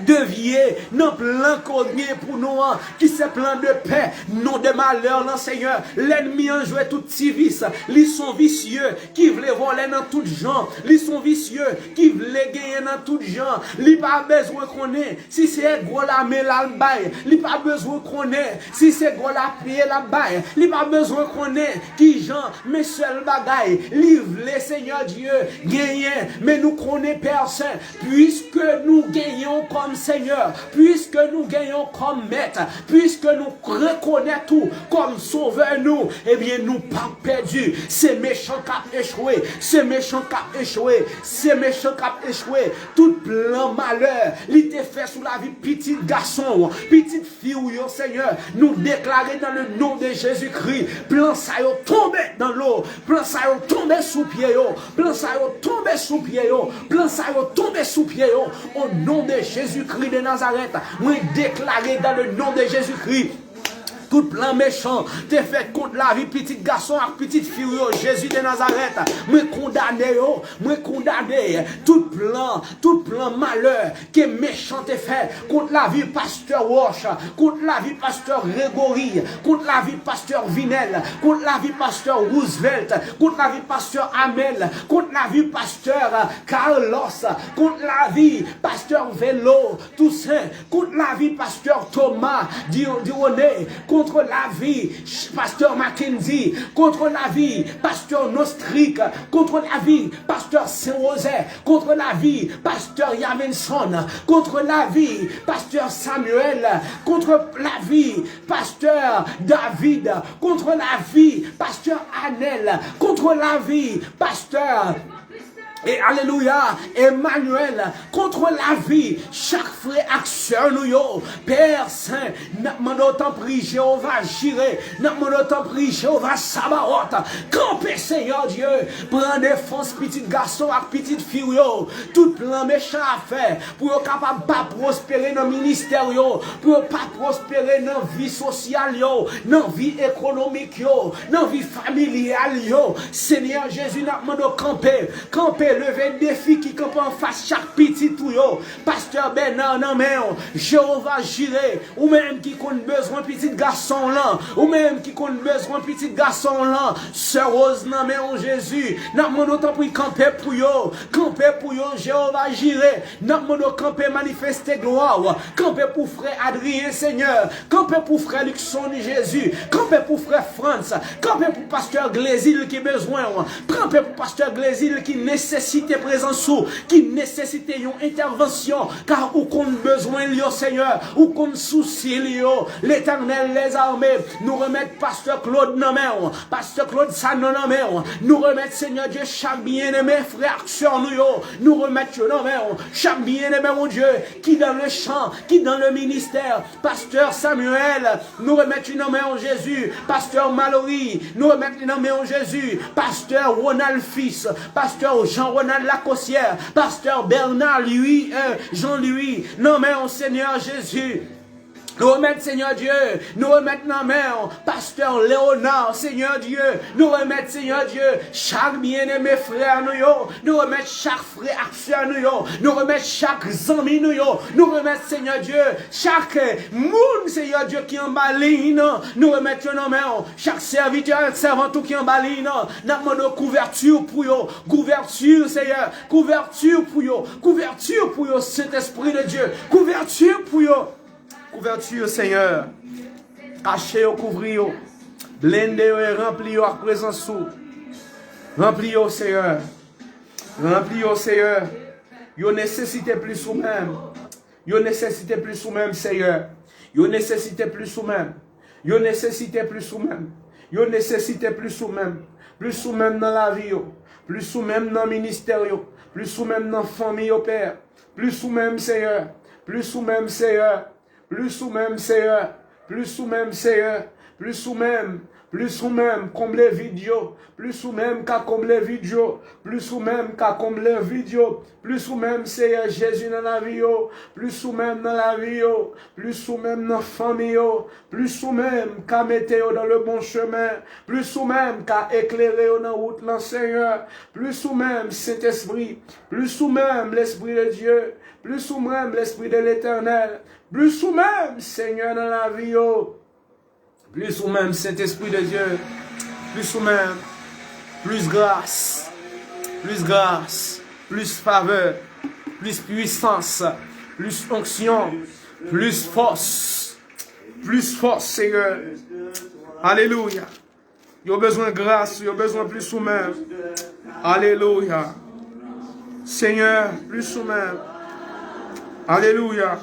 devye nan plan ke w gen pou nou an, ki se plan de pè, non de malè lan, Senyè. Lènmi an jwe tout ti vis. Li se yon visye ki vle vòlè nan tout jan. Li se yon visye ki vle genyen nan tout jan. Li pa bezwen konnen si se gwo lame l al bay. Li pa bezwen konnen si se gwo lapye l ap bay. Li pa bezwen konnen kijan men sèl bagay li vle, Senyè Dye, genyen. Men nou konnen, Pè Sen, piske nou genyen w kòm Senyè, piske nou genyen w kòm Mèt, piske nou rekonèt ou kòm Sovè nou, ebyen, nou p ap pèdi. Se mechan k ap echwe, se mechan k ap echwe, se mechan k ap echwe. Tout plan malè li te fè sou lavi pitit gason w, pitit fi w yo, Senyè, nou deklare dans le nom de Jésus-Christ, plan sa yo tonbe nan lo, plan sa yo tonbe sou pye yo, plan sa yo tonbe sou pye yo, plan sa yo tonbe sou pye yo. Au nom de Jésus-Christ de Nazareth, mwen deklare dans le nom de Jésus-Christ, tout plan mechan te fè kont lavi pitit gason ak pitit fi w yo, Jezi de Nazareth, mwen kondane yo, mwen kondane tout plan, tout plan malè ke mechan te fè kont lavi pastè Roche, kont lavi pastè Gregory, kont lavi pastè Vinel, kont lavi pastè Roosevelt, kont lavi pastè Amel, kont lavi pastè Carlos, kont lavi pastè Velo Toussaint, kont lavi pastè Thomas Di-, Dironé, kont lavi pastè Mackendy, kont lavi pastè Nostrik, kont lavi pastè Sen Wozè, kont lavi pastè Yavenson, kont lavi pastè Samuel, kont lavi pastè David, kont lavi pastè Anel, kont lavi pastè, e alelouya, Emmanuel, kont lavi chak frè ak sè nou yo. Pè Sen, n ap mande w tanpri, Jewova Jire, n ap mande w tanpri, Jewova Sabawòt, kanpe, Senyè Dye, pran defans pitit gason ak pitit fi w yo. Tout plan mechan ap fè pou yo kapab pa pwospere nan ministè yo, pou yo pa pwospere nan vi sosyal yo, nan vi ekonomik yo, nan vi familyal yo. Senyè Jezi, n ap mande w kanpe, kanpe, leve defi ki kanpe anfas chak pitit ou yo. Pastè Bernard nan men w, Jewova Jire, ou menm ki konn bezwen pitit gason w lan, ou menm ki konn bezwen pitit gason w lan, sè Rose nan men w, Jezi, n ap mande w tanpri kanpe pou yo, kanpe pou yo, Jewova Jire, n ap mande w kanpe, manifeste glwa w, kanpe pou frè Adrien, Senyè, kanpe pou frè Luckson, Jezi, kanpe pou frè Frantz, kanpe pou pastè Glezil ki bezwen w, kanpe pou pastè Glezil ki nesesite prezans ou, ki nesesite yon entèvansyon, ka ou konn bezwen l yo, Senyè, ou konn sousi l yo, Letènèl dèzame. Nou remèt pastè Claude nan men w, pastè Claude Sanon nan men w, nou remèt, Senyè Dye, chak byeneme frè ak sè nou yo, nou remèt yo nan men w, chak byeneme, Bondye, ki dans le champ, ki dans le ministère, pastè Samuel, nou remèt li nan men w, Jezi. Pastè Malory, nou remèt li nan men w, Jezi. Pastè Ronald Fils, pastè Jean Ronald Lacossière, pastè Bernard Louis, euh, Jean Louis, nan men w, Senyè Jezi. Nou remèt, Senyè Dye, nou remèt nan men w pastè Léonard, Senyè Dye, nou remèt, Senyè Dye, chak byeneme frè nou yo, nou remèt chak frè ak sè nou yo, nou remèt chak zanmi nou yo, nou remèt, Senyè Dye, chak, eh, moun, Senyè Dye, ki anba liy nan, nou remèt yo nan men w. Chak sèvitè ak sèvant ou ki anba liy nan, n ap mande w kouvèti pou yo, kouvèti, Senyè, kouvèti pou yo, kouvèti pou yo, Sentespri de Dye, kouvèti pou yo, kouvèti, Senyè. Kache yo, kouvri yo, blende yo e ranpli yo ak prezans ou. Ranpli yo, Senyè. Ranpli yo, Senyè. Yo nesesite plis ou menm. Yo nesesite plis ou menm, Senyè. Yo nesesite plis ou menm. Yo nesesite plis ou menm. Yo nesesite plis ou menm. Plis ou menm nan lavi yo. Plis ou menm nan ministè yo. Plis ou menm nan fanmi yo, Pè. Plis ou menm, Senyè. Plis ou menm, Senyè. Plis ou menm, Senyè. Plis ou menm, Seyè. Plis ou menm. Plis ou menm, konble vid yo. Plis ou menm ka konble vid yo. Plis ou menm ka konble vid yo. Plis ou menm, Seyè Jezi, nan lavi yo. Plis ou menm nan lavi yo. Plis ou menm nan fanmi yo. Plis ou menm ka mete yo dans le bon chemin. Plis ou menm ka eklere yo nan wout lan, Seyè. Plis ou menm, Sentespri. Plis ou menm, Lespri de Dye. Plis ou menm, Lespri de Letènèl. Plis ou menm, Senyè, nan lavi yo. Plis ou menm, Sentespri de Dye. Plis ou menm. Plis gras. Plis gras. Plis favè. Plis pwisans. Plis onksyon. Plis fòs. Plis fòs, Senyè. Alelouya. Yo bezwen gras, yo bezwen plis ou menm. Alelouya. Senyè, plis ou menm. Alelouya.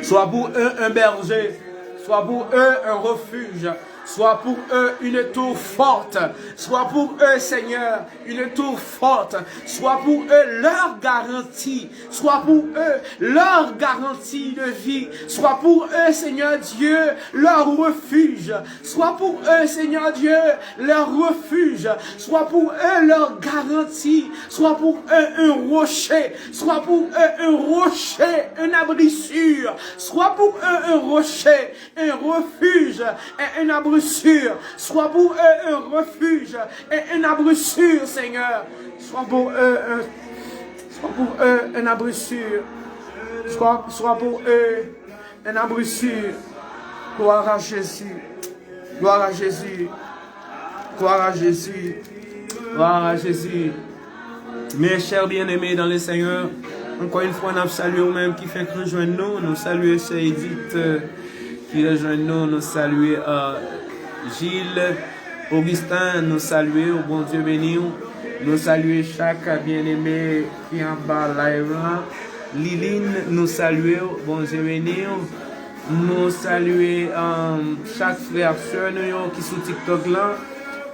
Sois pour eux un berger, sois pour eux un refuge, sois pour eux une tour forte, sois pour eux, Seigneur, une tour forte, sois pour eux leur garantie, sois pour eux leur garantie de vie, sois pour eux, Seigneur Dieu, leur refuge, sois pour eux, Seigneur Dieu, leur refuge, sois pour eux leur garantie, sois pour eux un rocher, sois pour eux un rocher, un abri sûr, sois pour eux un rocher, un refuge et un abri sûr, sois pour eux un refuge et un abri sûr, Seigneur, sois pour eux un, sois pour eux un abri sûr, sois, sois pour eux un abri sûr. Gloire à Jésus. Gloire à Jésus. Gloire à Jésus. Gloire à Jésus. Mes chers bien-aimés dans le Seigneur, encore une fois, n ap salye ou menm ki fenk rejwenn nou. Nou salye sè Edith, euh, ki rejwenn nou. Nou salye, euh, Gilles, Augustin, nou salye w. Bondye beni w. Nou salye chak bien-aimé ki anba live lan. Liline, nou salye w. Bondye beni w. Nou salye, um, chak frè ak sè nou yo ki sou TikTok lan.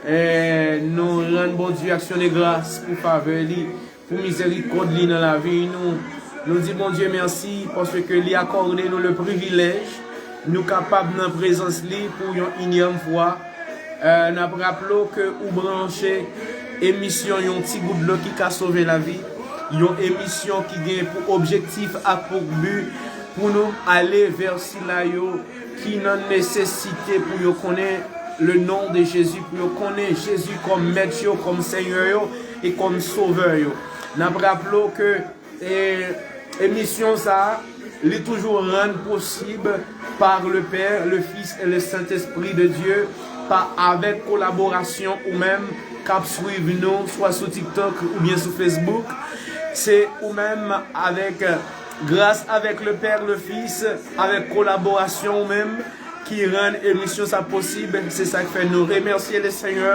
E nou rann Bondye aksyon de gras pou favè li, pou mizerikòd li nan lavi nou. Nou di Bondye mèsi paske li akòde nou le privilèj nou kapab nan prezans li pou yon inyèm fwa. Eh, n ap raple w ke ou branche emisyon Yon ti gout dlo ki ka sove lavi, yon emisyon ki gen pou objektif ak pou bi pou nou ale vè sila yo ki nan nesesite pou yo konnen le nom de Jésus, pou yo konnen Jezi kòm mèt yo, kòm senyè yo e kòm sovè yo. N ap raple w ke E emisyon sa a, li toujou rann posib par le Père, le Fils et le Saint-Esprit de Dieu, pa avèk kolaborasyon ou menm k ap swiv nou, swa sou TikTok oubyen sou Facebook. Se ou menm avèk, gras avèk le Père, le Fils, avèk kolaborasyon ou menm, ki rann emisyon sa posib. Se sa k fè nou remèsye le Senyè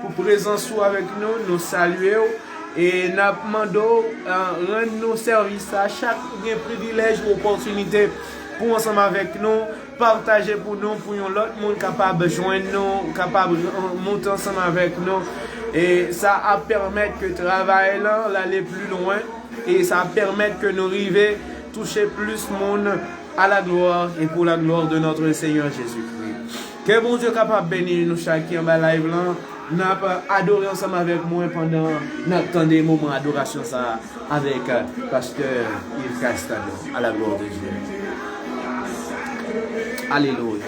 pou prezans ou avèk nou. Nou salye w e n ap mande w, eh, rann nou sèvis sa chak ou gen privilèj ou opòtinite pou ansanm avèk nou pataje pou nou, pou yon lòt moun kapab jwenn nou, kapab, eh, monte ansanm avèk nou. E sa ap pèmèt ke travay lan l ale pli lwen. E sa ap pèmèt ke nou rive touche plis moun à la gloire et pour la gloire de notre Seigneur Jésus-Christ. Ke Bondye kapab beni nou chak ki anba live lan. N ap adore ansanm avèk mwen pandan n ap tande moman adorasyon sa a avèk, euh, pastè Yves Castano. À la gloire de Dieu. Alelouya.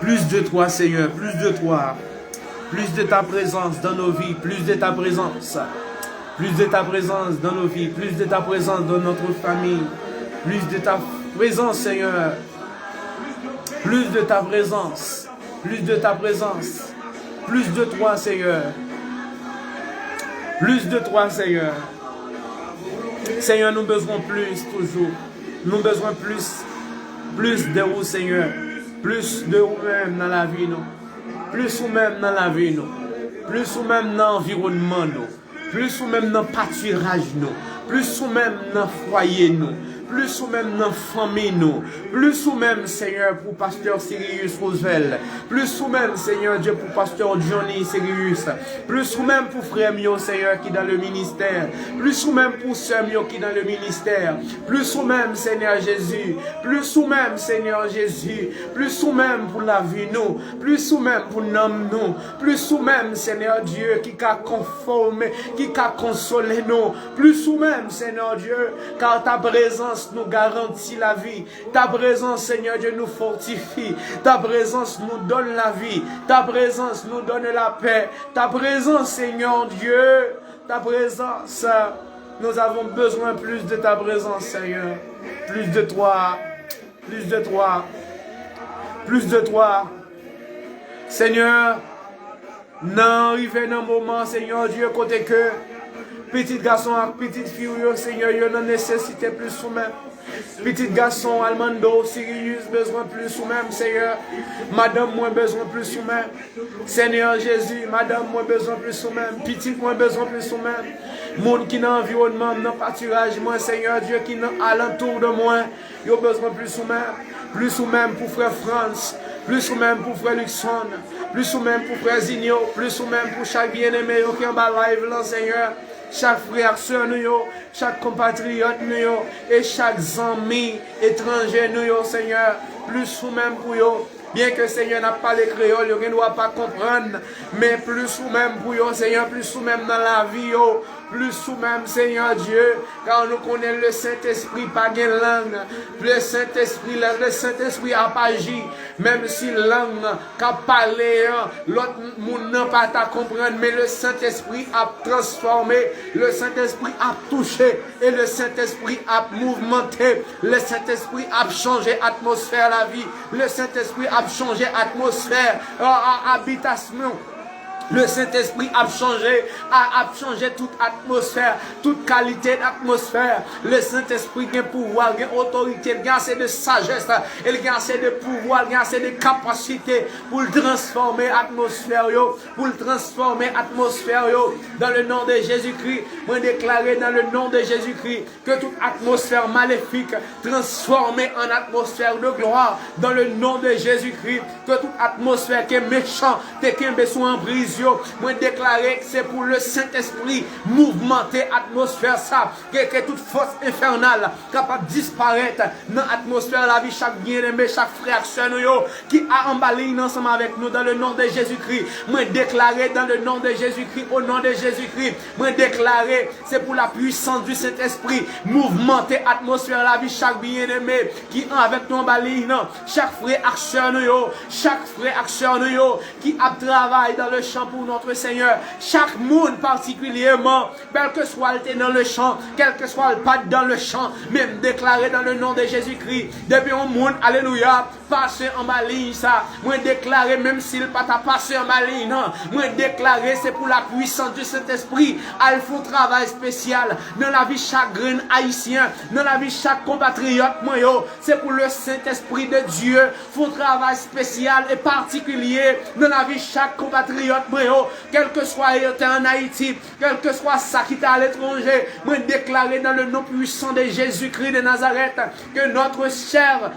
Plus de toi, Seigneur, plus de toi. Plus de ta présence dans nos vies, plus de ta présence. Plus de ta présence dans nos vies, plus de ta présence dans notre famille. Plus de ta présence, Seigneur. Plus de ta présence, plus de ta présence, plus de toi, Seigneur. Plus de toi, Seigneur. Senyè, nou bezwen plis toujou. Nou bezwen plis, plis de ou, Senyè. Plis de ou menm nan lavi nou. Plis ou menm nan lavi nou. Plis ou menm nan anviwònman nou. Plis ou menm nan patiraj nou. Plis ou menm nan fwaye nou. Plis ou menm nan fanmi nou. Plis ou menm, Senyè, pou pastè Sirius Roosevelt. Plis ou menm, Senyè Dye, pou pastè Johnny Sirius. Plis ou menm pou frè m yo, Senyè, ki dans le ministère. Plis ou menm pou sè m yo ki dans le ministère. Plis ou menm, Senyè Jezi. Plis ou menm, Senyè Jezi. Plis ou menm pou lavi nou. Plis ou menm pou nanm nou. Plis ou menm, Senyè Dye, ki ka konfòme, ki ka konsole nou. Plis ou menm, Senyè Dye, kar ta prezans nou garanti lavi. Ta prezans, Senyè Dye, nou fòtifye. Ta prezans nou donn lavi. Ta prezans nou donn lapè. Ta prezans, Senyè Dye, ta prezans. Nous avons besoin plus de ta présence, Seigneur. Plus de toi. Plus de toi. Plus de toi. Senyè, nan rive nan moman, Senyè Dye, kote ke pitit gason ak pitit fi w yo, Senyè, yo nan nesesite plis ou menm. Pitit gason Armando Sirius bezwen plis ou menm, Senyè. Madanm mwen bezwen plis ou menm. Senyè Jezi, madanm mwen bezwen plis ou menm. Pitit mwen bezwen plis ou menm. Moun ki nan anviwònman m, nan patiraj mwen, Senyè Dye, ki nan alantou de mwen, yo bezwen plis ou menm. Plis ou menm pou frè Frans. Plis ou menm pou frè Luckson. Plis ou menm pou frè Zinio. Plis ou menm pou chak byeneme yo ki anba live lan, Senyè. Chak frè ak sè nou yo, chak konpatriyòt nou yo, e chak zanmi etranje nou yo, Senyè. Plis ou menm pou yo. Byenke, Senyè, n ap pale kreyòl, yo gen dwa pa konprann, men plis ou menm pou yo, Senyè, plis ou menm nan lavi yo, plis ou menm, Senyè Dye, kar nou konnen Lesentespri pa gen lang. Lesentespri, lè Lesentespri ap aji, menm si lang k ap pale an, lòt moun nan pa ta konprann, men Lesentespri ap transfòme, Lesentespri ap touche, e Lesentespri ap mouvmante, Lesentespri ap chanje atmosfè lavi, Lesentespri ap chanje atmosfè, a, a, abitasyon. Lesentespri ap chanje, a, ap chanje tout atmosfè, tout kalite atmosfè. Lesentespri gen pouvwa, l gen otorite, l gen ase de sajès, e l gen ase de pouvwa, l gen ase de kapasite pou l transfòme atmosfè yo, pou l transfòme atmosfè yo. Dans le nom de Jésus-Christ, mwen deklare dans le nom de Jésus-Christ, ke tout atmosfè malefik transfòme an atmosfè de glwa dans le nom de Jésus-Christ. Ke tout atmosfè ke mechan te kenbe sou anpriz yo, mwen deklare ke se pou Lesentespri mouvmante atmosfè sa, ke, ke tout fòs enfènal kapab disparèt nan atmosfè lavi chak byeneme, chak frè ak sè nou yo ki a anba liy nan ansanm avèk nou dans le nom de Jésus-Christ. Mwen deklare dans le nom de Jésus-Christ, au nom de Jésus-Christ, mwen deklare se pou la puissance du Saint-Esprit mouvmante atmosfè lavi chak byeneme ki avèk nou anba liy nan, chak frè ak sè nou yo, chak frè ak sè nou yo ki ap travay dans le champ pour notre Seigneur, chak moun patikilyèman, kèlkeswa l te dans le champ, kèlkeswa l pa t dans le champ, men m deklare dans le nom de Jésus-Christ, depi yon moun, alelouya, pase anba liy sa, mwen deklare, menm si l pa ta pase anba liy nan, mwen deklare se pou la puissance du Saint-Esprit al fè yon travay espesyal nan lavi chak grenn ayisyen, nan lavi chak konpatriyòt mwen yo. Se pou Lesentespri de Dye fè yon travay espesyal e patikilye nan lavi chak konpatriyòt mwen yo, kèlkeswa yo te ann Ayiti, kèlkeswa sa ki te aletranje, mwen deklare dans le nom puissant de Jésus-Christ de Nazareth, que notre cher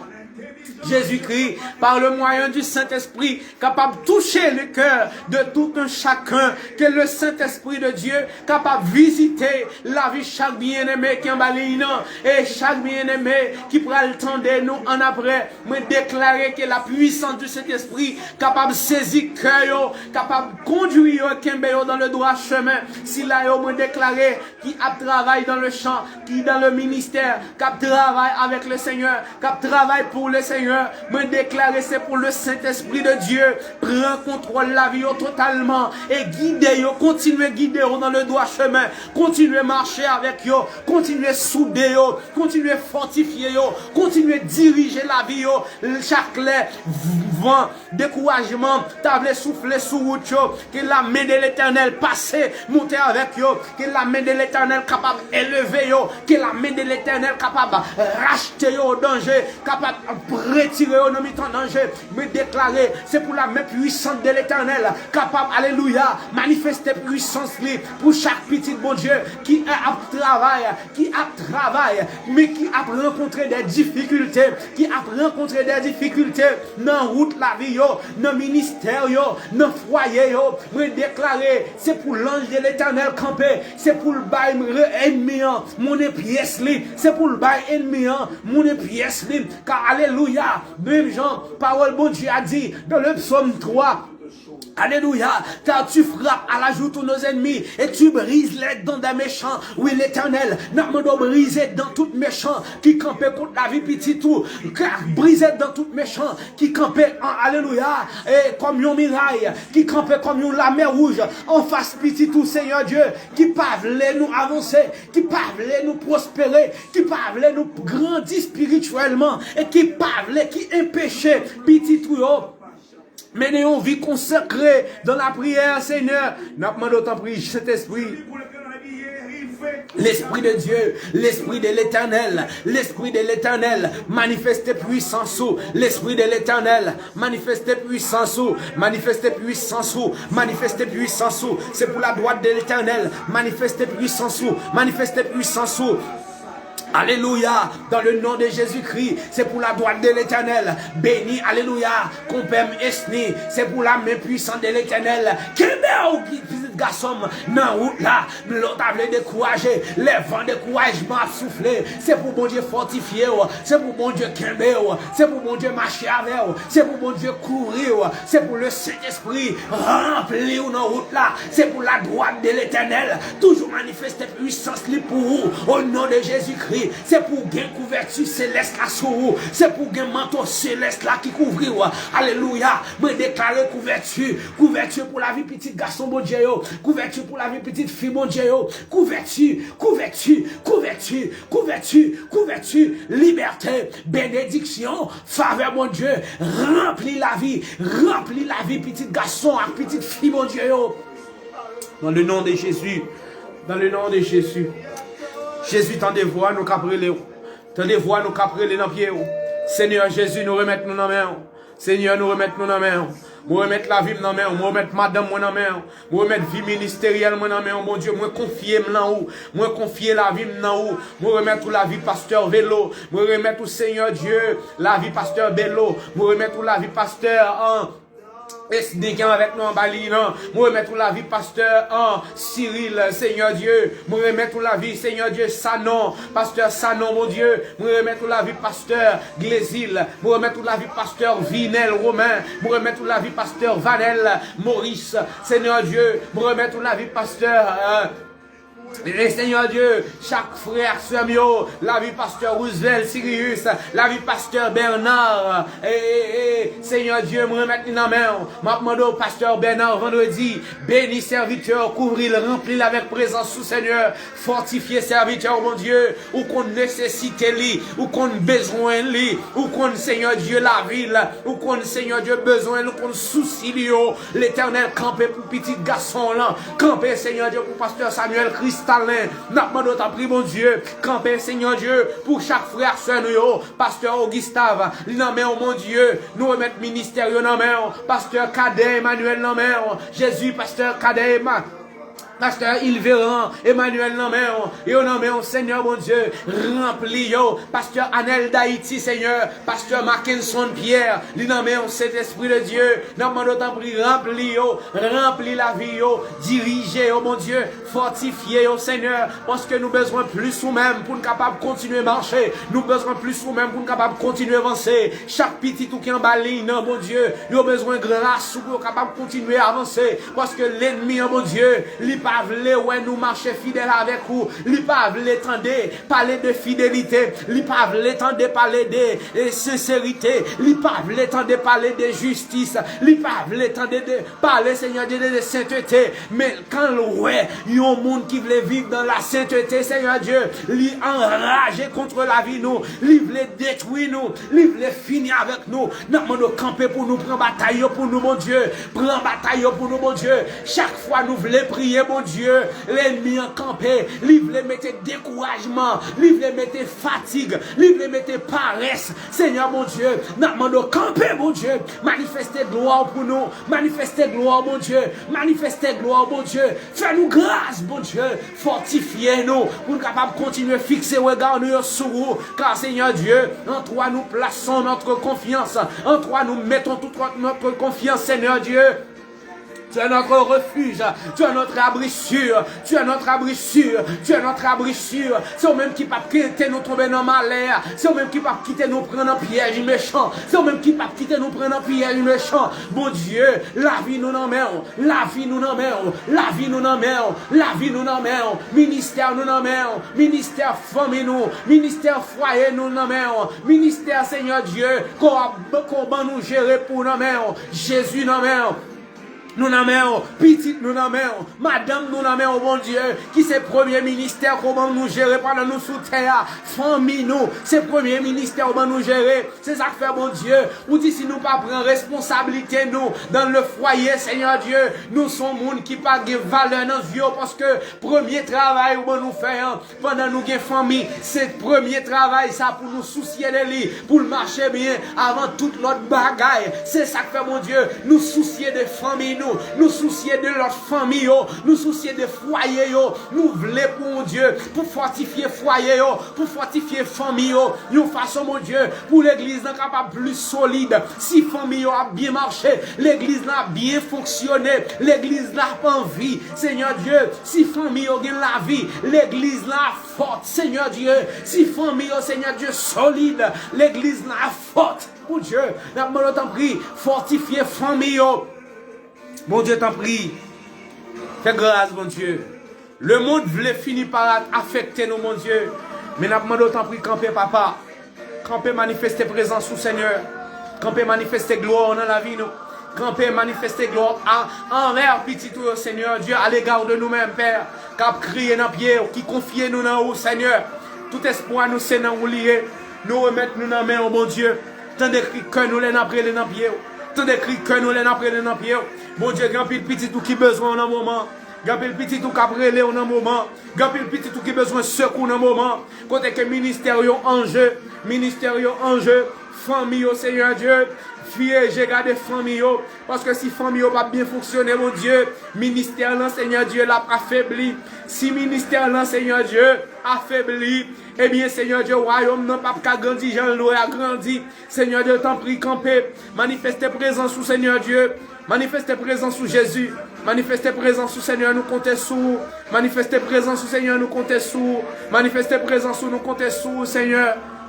Jésus-Christ, par le moyen du Saint-Esprit, kapab touche le kè de tout un chacun, ke Lesentespri de Dye kapab vizite lavi chak byeneme ki anba liy nan, e chak byeneme ki pral tande nou annapre. Mwen deklare ke la puissance du Saint-Esprit kapab sezi kè yo, kapab kondwi yo, kenbe yo dans le droit chemin. Sila yo, mwen deklare, ki ap travay dans le champ, ki dans le ministère, k ap travay avèk le Seigneur, k ap travay pou le Seigneur, mwen deklare se pou Lesentespri de Dye pran kontwòl lavi yo totalman e gide yo, kontinye gide yo dans le droit chemin, kontinye mache avèk yo, kontinye soude yo, kontinye fòtifye yo, kontinye dirije lavi yo. Chak lè van dekourajman ta vle soufle sou wout yo, ke la main de Letènèl pase, monte avèk yo, ke la main de Letènèl kapab eleve yo, ke la main de Letènèl kapab rachte yo o danje, kapab retire yo nan mitan danje. Mwen deklare, se pou la men pwisant de Letènèl kapab, alelouya, manifeste pwisans li pou chak pitit Bondye ki ap travay, ki ap travay, men ki ap rankontre de difikilte, ki ap rankontre de difikilte nan wout lavi yo, nan ministè yo, nan fwaye yo. Mwen deklare, se pou lanj de Letènèl kanpe, se pou l bay re-, ènmi an mounen pyès li, se pou l bay ènmi an mounen pyès li. Ka, alelouya, menm jan pawòl Bondye a di dans le psaume trois, alelouya, car tu frappes à la joue tous nos ennemis et tu brises les dents des méchants. Wi, Letènèl, n ap mande w brize dan tout mechan ki kanpe kont lavi pitit ou, ka brize dan tout mechan ki kanpe, an, alelouya, e kòm yon miray ki kanpe kòm yon lamè wouj anfas pitit ou, Senyè Dye, ki pa vle nou avanse, ki pa vle nou pwospere, ki pa vle nou grandi espirityèlman, e ki pa vle, ki enpeche pitit ou yo mennen yon vi konsekre dans la prière, Senyè. N ap mande w, tanpri, Sentespri. L'Esprit de Dieu, l'Esprit de l'Éternel, l'Esprit de l'Éternel, manifeste pwisans ou, l'Esprit de l'Éternel, manifeste pwisans ou, manifeste pwisans ou, manifeste pwisans ou, se pou la dwat de Letènèl, manifeste pwisans ou, manifeste pwisans ou. Alelouya, dans le nom de Jésus-Christ, se pou la dwat de Letènèl, beni, alelouya, konpè m Esni, se pou la men pwisan de Letènèl, kenbe w, pitit gason m, nan wout la, lè w ta vle dekouraje, lè van dekourajman ap soufle, se pou Bondye fòtifye w, se pou Bondye kenbe w, se pou Bondye mache avè w, se pou Bondye kouvri w, se pou le Sentespri ranpli w nan wout la, se pou la dwat de Letènèl toujou manifeste pwisans li pou ou, o non de Jezikri, se pou w gen kouvèti selès la sou ou, se pou w gen manto selès la ki kouvri w, alelouya, mwen deklare kouvèti, kouvèti pou lavi pitit gason Bondye yo, kouvèti pou lavi pitit fi Bondye yo, kouvèti, kouvèti, kouvèti, kouvèti, kouvèti, libète, benediksyon, favè Bondye, ranpli lavi, ranpli lavi pitit gason ak pitit fi Bondye yo. Dans le nom de Jésus, dans le nom de Jésus, Jezi, tande vwa nou k ap rele w, tande vwa nou k ap rele nan pye w, Senyè Jezi, nou remèt nou nan men w. Senyè, nou remèt nou nan men w. Mwen remèt lavi m nan men w. Mwen remèt madanm mwen nan men w. Mwen remèt vi ministeryèl mwen nan men w, Bondye. Mwen konfye m nan ou. Mwen konfye lavi m nan ou. Mwen remèt ou lavi pastè Velo. Mwen remèt ou, Senyè Dye, lavi pastè Belo. Mwen remèt ou lavi pastè, an, Esni ki avèk nou anba liy nan. Mwen remèt ou lavi pastè, an, Cyril, Senyè Dye. Mwen remèt ou lavi, Senyè Dye, Sanon, pastè Sanon, Bondye. Mwen remèt ou lavi pastè Glezil. Mwen remèt ou lavi pastè Vinel Romain. Mwen remèt ou lavi pastè Vanel Maurice. Senyè Dye, mwen remèt ou lavi pastè, euh, e Senyè Dye, chak frè ak sè m yo, lavi pastè Roosevelt Sirius, lavi pastè Bernard, e, e, e, Senyè Dye, mwen remèt li nan men w. M ap mande w, pastè Bernard Vendredi, beni sèvitè w, kouvri l, ranpli l avèk prezans ou, Senyè. Fòtifye sèvitè w, Bondye. Ou konn nesesite li, ou konn bezwen li, ou konn, Senyè Dye, lavi l, ou konn, Senyè Dye, bezwen l, ou konn sousi li yo. Letènèl, kanpe pou pitit gason w lan. Kanpe, Senyè Dye, pou pastè Samuel Cristalin. N ap mande w, tanpri, Bondye. Kanpe, Senyè Dye, pou chak frè ak sè nou yo. Pastè Augustav, li nan men w, Bondye. Nou remèt ministè yo nan men w. Pastè Cadet Emmanuel nan men w. Jezi, pastè Cadet Emma-, pastè Ilveran Emmanuel nan men w, yo nan men w, Senyè Bondye, ranpli yo. Pastè Anel Dayiti, Senyè, pastè Mackenson Pierre, li nan men w, Sentespri de Dye, n ap mande w, tanpri, ranpli yo, ranpli lavi yo, dirije yo, Bondye, fòtifye yo, Senyè, paske nou bezwen plis ou menm pou n kapab kontinye mache, nou bezwen plis ou menm pou n kapab kontinye vanse. Chak pitit ou ki anba liy nan, Bondye, yo bezwen gras ou pou yo kapab kontinye avanse. Paske lènmi an, Bondye, li pa vle wè nou mache fidèl avèk ou. Li pa vle tande pale de fidelite. Li pa vle tande pale de, e, senserite. Li pa vle tande pale de jistis. Li pa vle tande de pale, Senyè Dye, de, de sentete. Men kan l wè yon moun ki vle viv dans la sainteté, Senyè Dye, li anraje kont lavi nou. Li vle detwi nou. Li vle fini avèk nou. N ap mande w kanpe pou nou, pran batay yo pou nou, Bondye. Pran batay yo pou nou, Bondye. Chak fwa nou vle priye, Bondye, Bondye, lènmi an kanpe, li vle mete dekourajman, li vle mete fatig, li vle mete parès. Senyè Bondye, n ap mande w kanpe, Bondye, manifeste glwa w pou nou, manifeste glwa w, Bondye, manifeste glwa w, Bondye, fè nou gras, Bondye, fòtifye nou, pou n kapab kontinye fikse rega nou yo sou ou, car Seigneur Dieu, en toi nous plaçons notre confiance, en toi nous mettons toute notre confiance, Seigneur Dieu. Tu es notre refuge, tu es notre abri sûr, tu es notre abri sûr, tu es notre abri sûr. Se ou menm ki p ap kite nou tonbe nan malè, se ou menm ki p ap kite nou pran nan pyèj mechan, se ou menm ki p ap kite nou pran nan pyèj mechan. Bondye, lavi nou nan men w, lavi nou nan men w, lavi nou nan men w, lavi nou nan men w, ministè nou nan men w, ministè fanmi nou, ministè fwaye nou nan men w, ministè Senyè Dye, ko ap, ko ban nou jere pou nan men w, Jezi nan men w. Nou nan men w, pitit nou nan men w, madanm nou nan men w, Bondye, ki se premye ministè ke w ban nou jere pandan nou sou tè a, fanmi nou, se premye ministè w ban nou jere. Se sa k fè, Bondye, ou di si nou pa pran responsablite nou dans le foyer, Seigneur Dieu, nou se yon moun ki pa gen valè nan zye w, paske premye travay ou ban nou fè an, pandan nou gen fanmi, se premye travay sa pou nou sousye de li, pou l mache byen avan tout lòt bagay. Se sa k fè, Bondye, nou sousye de fanmi nou, nou sousye de lòt fanmi yo, nou sousye de fwaye yo. Nou vle pou, Bondye, pou fòtifye fwaye yo, pou fòtifye fanmi yo, yon fason, Bondye, pou legliz lan kapab plis solid. Si fanmi yo ap byen mache, legliz lan ap byen fonksyone, legliz lan ap anvi, Senyè Dye, si fanmi yo gen lavi, legliz lan ap fòt, Senyè Dye. Si fanmi yo, Senyè Dye, solid, legliz lan ap fòt. Bondye, n ap mande w, tanpri, fòtifye fanmi yo. Bondye, tanpri, fè gras, Bondye. Lemonn vle fini pa afekte nou, Bondye. Men n ap mande w, tanpri, kanpe, Papa. Kanpe, manifeste prezans ou, Senyè. Kanpe, manifeste glwa w nan lavi nou. Kanpe, manifeste glwa w a, anvè pitit ou yo, Senyè Dye, à l'égard de nous-mêmes, Pè, k ap kriye nan pye w, ki konfye nou nan ou, Senyè. Tout espwa nou se nan ou li ye. Nou remèt nou nan men w, Bondye. Tande kri kè nou lè n ap rele nan pye w. Tande kri kè nou lè n ap rele nan pye w. Bondye, gen anpil pitit ou ki bezwen w nan moman. Gen anpil pitit ou k ap rele w nan moman. Gen anpil pitit ou ki bezwen sekou nan moman. Kote ke ministè yo an je, ministè yo an je, fanmi yo, Senyè Dye, vyeje gade fanmi yo. Paske si fanmi yo p ap byen fonksyone, Bondye, ministè lan, Senyè Dye, l ap afebli. Si ministè lan, Senyè Dye, afebli, ebyen, Senyè Dye, wayòm nan p ap ka grandi jan l dwe a grandi. Senyè Dye, tanpri, kanpe. Manifeste prezans ou, Senyè Dye. Manifeste prezans ou, Jezi. Manifeste prezans ou, Senyè, nou konte sou ou. Manifeste prezans ou, Senyè, nou konte sou ou. Manifeste prezans ou, nou konte sou ou, Senyè.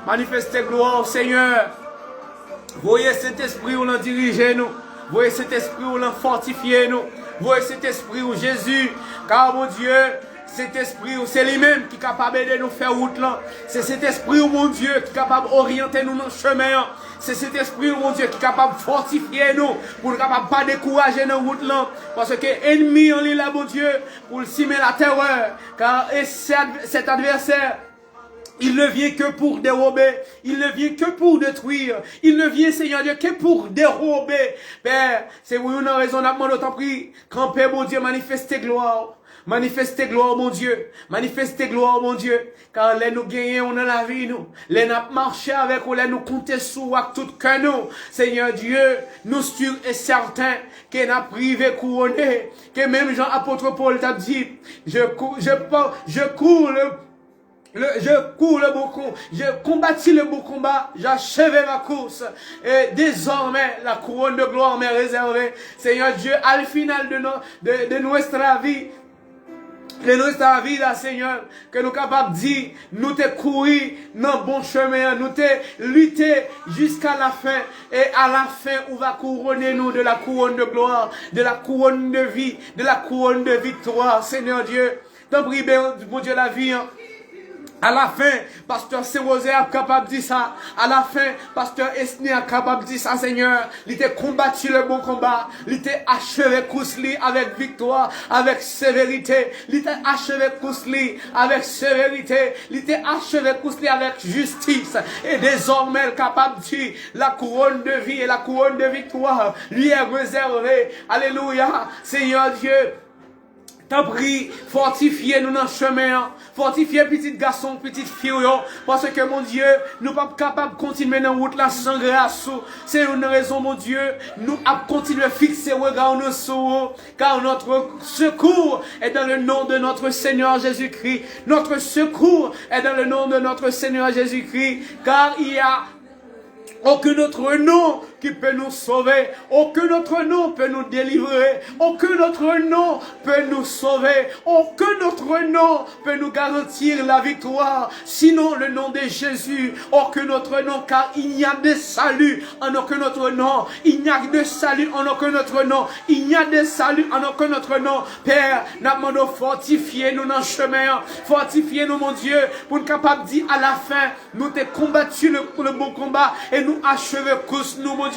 Manifeste glwa w, Senyè. Voye Sentespri w lan dirije nou. Voye Sentespri w lan fòtifye nou. Voye Sentespri w, Jezi. Ka, Bondye, Sentespri w, se li menm ki kapab ede nou fè wout lan. Se Sentespri w, Bondye, ki kapab oryante nou nan chemen an. Se Sentespri w, Bondye, ki kapab fòtifye nou pou nou kapab pa dekouraje nan wout lan. Paske enmi an li la, Bondye, pou l simen latèrè. Car et cet adv- cet adversaire, il ne vient que pour dérober, il ne vient que pour détruire, il ne vient, Seigneur Dieu, que pour dérober. Pè, se pou youn nan rezon n ap mande w, tanpri, kanpe, Bondye, manifeste glwa w. Manifeste glwa w, Bondye. Manifeste glwa w, Bondye. Car lè nou genyen w nan lavi nou, lè n ap mache avèk ou, lè nou konte sou ou ak tout kè nou, Seigneur Dieu, nou sur et certain ke n ap rive kouwone. Ke menm jan apot Pòl t ap di, je cou- je pa- je cours le Le- je cours le bon com- je combats le bon combat, j'achève ma course. Et désormais, la couronne de gloire m'est réservée. Seigneur Dieu, al final de, no- de, de nuestra vi- de nuestra vida, Senyè, ke nou kapab di, nou te kouri nan bon chemen an, nou te lite jusqu'à la fin, et à la fin, ou va couronner nous de la couronne de gloire, de la couronne de vie, de la couronne de victoire, Seigneur Dieu. Tanpri, ben, Bondye lavi an. Alafen, pastè Sen Wozè ap kapab di sa. Alafen, pastè Esni ap kapab di sa, Senyè. Li te konbati le bon konba. Li te acheve kous li avèk viktwa, avèk severite. Li te acheve kous li avèk severite. Li te acheve kous li avèk jistis. E dezòmè, l kapab di, la couronne de vie et la couronne de victoire lui est réservée. Alelouya, Senyè Dye. Tanpri, fòtifye nou nan chemen an. Fòtifye pitit gason, pitit fi w yo. Paske, Bondye, nou p ap kapab kontinye nan wout la san gras ou. Se youn nan rezon, Bondye, nou ap kontinye fikse rega nou sou ou. Car notre secours est dans le nom de notre Seigneur Jésus-Christ. Notre secours est dans le nom de notre Seigneur Jésus-Christ. Car il y a aucun autre nom qui peut nous sauver, aucun autre nom peut nous délivrer, aucun autre nom peut nous sauver, aucun autre nom peut nous garantir la victoire, sinon le nom de Jésus, aucun autre nom, car il n'y a de salut en aucun autre nom, il n'y a de salut en aucun autre nom, il n'y a de salut en aucun autre nom. Pè, n ap mande w fòtifye nou nan chemen an, fòtifye nou, Bondye, pou n kapab di alafen, nou te konbati le, le bon konba e nou acheve kous nou, Bondye.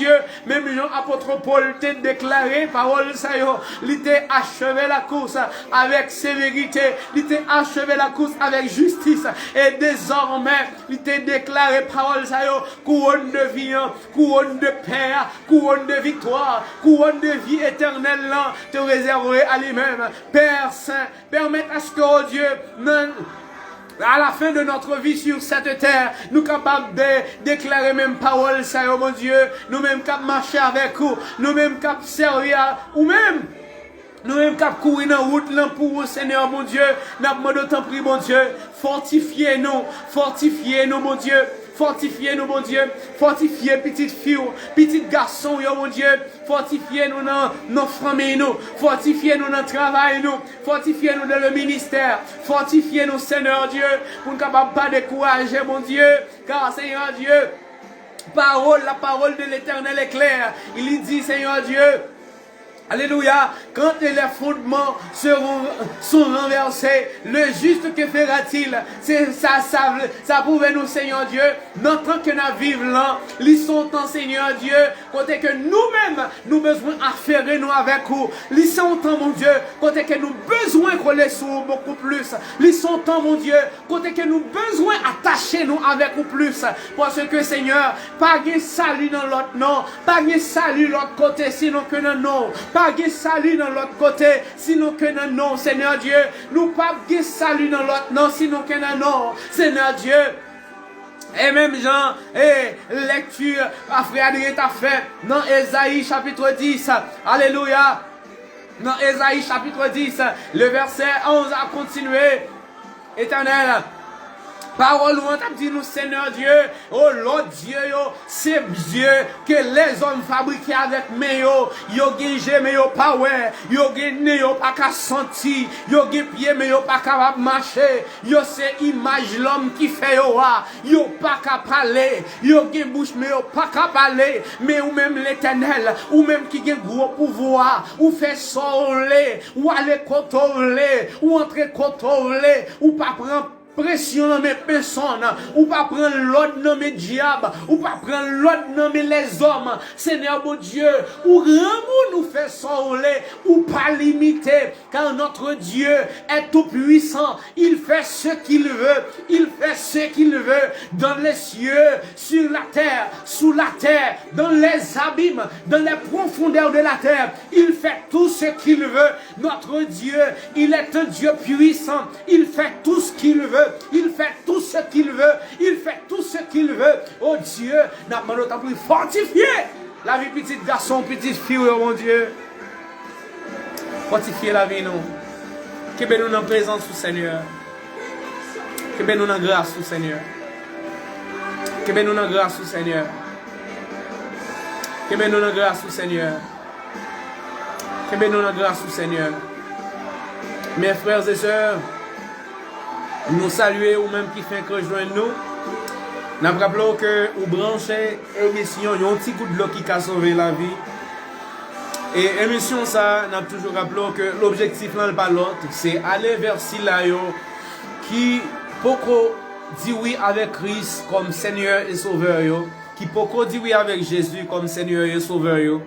Menm jan apot Pòl te deklare pawòl sa yo, li te acheve la kous avèk severite, li te acheve la kous avèk jistis. E dezòmè, li te deklare pawòl sa yo, kouwòn de vi an, kouwòn de pè a, kouwòn de viktwa, kouwòn de vi etènèl lan te rezève a li menm. Pè sen, pèmèt aske, o Dye, nan à la fin de notre vie sur cette terre, nou kapab de, deklare menm pawòl sa yo, Bondye, nou menm k ap mache avèk ou, nou menm k ap sèvi a ou menm, nou menm k ap kouri nan wout lan pou ou, Senyè Bondye, n ap mande w, tanpri, Bondye, fòtifye nou, fòtifye nou, Bondye, fòtifye nou, Bondye, fòtifye pitit fi w, pitit gason w yo, Bondye, fòtifye nou nan, nan fanmiy nou, fòtifye nou nan travay nou, fòtifye nou dans le ministère, fòtifye nou, Senyè Dye, pou n kapab pa dekouraje, Bondye, car, Senyè Dye, pawòl, la parole de l'Éternel est claire. Li di, Senyè Dye, alelouya, quand les fondements seront, sont renversés, le juste que fera-t-il? Se sa, sa, sa pwouve nou, Senyè Dye, nan tan ke n ap viv lan, li se yon tan, Senyè Dye, kote ke nou menm, nou bezwen afere nou avèk ou. Li se yon tan, Bondye, kote ke nou bezwen kole sou ou bokou plis. Li se yon tan, Bondye, kote ke nou bezwen atache nou avèk ou plis. Paske, Senyè, pa gen sali nan lòt non. Pa gen sali lòt kote sinon ke nan non w. Pa gen sali nan lòt kote sinon ke nan non w, Senyè Dye. Nou p ap gen sali nan lòt non sinon ke nan non w, Senyè Dye. E menm jan, e, lekti a frè Adrien ta fè nan Ezayi chapit dis, alelouya, nan Ezayi chapit dis, le verset onze a kontinye, Etènèl, pawòl ou an t ap di nou, Senyè Dye, o lòt dye yo, se dye ke lèzòm fabrike avèk men yo, yo gen je men yo pa wè, yo gen nen yo pa ka santi, yo gen pye men yo pa kapab mache, yo se imaj lòm ki fè yo a, yo pa ka pale, yo gen bouch men yo pa ka pale, men ou menm Letènèl, ou menm ki gen gwo pouvwa, ou fè sa w vle, ou ale kote w vle, ou antre kote w vle, ou pa pran presyon nan men pèsonn, ou pa pran lòd nan men dyab, ou pa pran lòd nan men lèzòm. Senyè Bondye, ou granmoun, ou fè sa w vle, ou pa limite, car notre Dieu est tout puissant, il fait ce qu'il veut, il fait ce qu'il veut dans les cieux, sur la terre, sous la terre, dans les abîmes, dans les profondeurs de la terre, il fait tout ce qu'il veut. Notre Dieu, il est un Dieu puissant. Il fait tout ce qu'il veut. Il fait tout ce qu'il veut. Il fait tout ce qu'il veut. Oh Dieu, n ap mande w tanpri fòtifye lavi pitit gason, pitit fi w yo, Bondye. Fòtifye lavi nou. Kenbe nou nan prezans ou, Senyè. Kenbe nou nan gras ou, Senyè. Kenbe nou nan gras ou, Senyè. Kenbe nou nan gras ou, Senyè. Kenbe nou nan gras ou, Senyè. Mes frères et sœurs, nou salye ou menm ki fenk rejwenn nou. N ap raple w ke ou branche emisyon Yon ti gout dlo ki ka sove lavi. E emisyon sa a, n ap toujou raple w ke lobjektif lan, l pa lòt, se ale vè sila yo ki poko di wi avèk Kris kòm Senyè e Sovè yo, ki poko di wi avèk Jezi kòm Senyè e Sovè yo.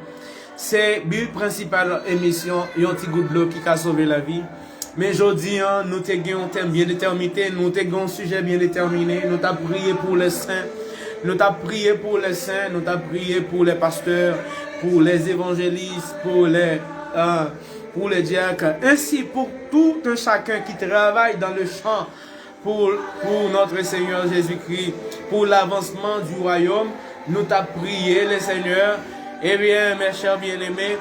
Se bi prensipal emisyon Yon ti gout dlo ki ka sove lavi. Men jodi a, nou te gen yon tèm byen detèmine, nou te gen yon sijè byen detèmine, nou t ap priye pou lè sen, nou t ap priye pou lè sen, nou t ap priye pou lè pastè, pou lè evanjelis, pou lè, euh, pour les diacres, ainsi pour tout un chacun qui travaille dans le champ pour, pour notre Seigneur Jésus-Christ, pour l'avancement du royaume. Nou t ap priye le Senyè. Ebyen, mes chers bien-aimés,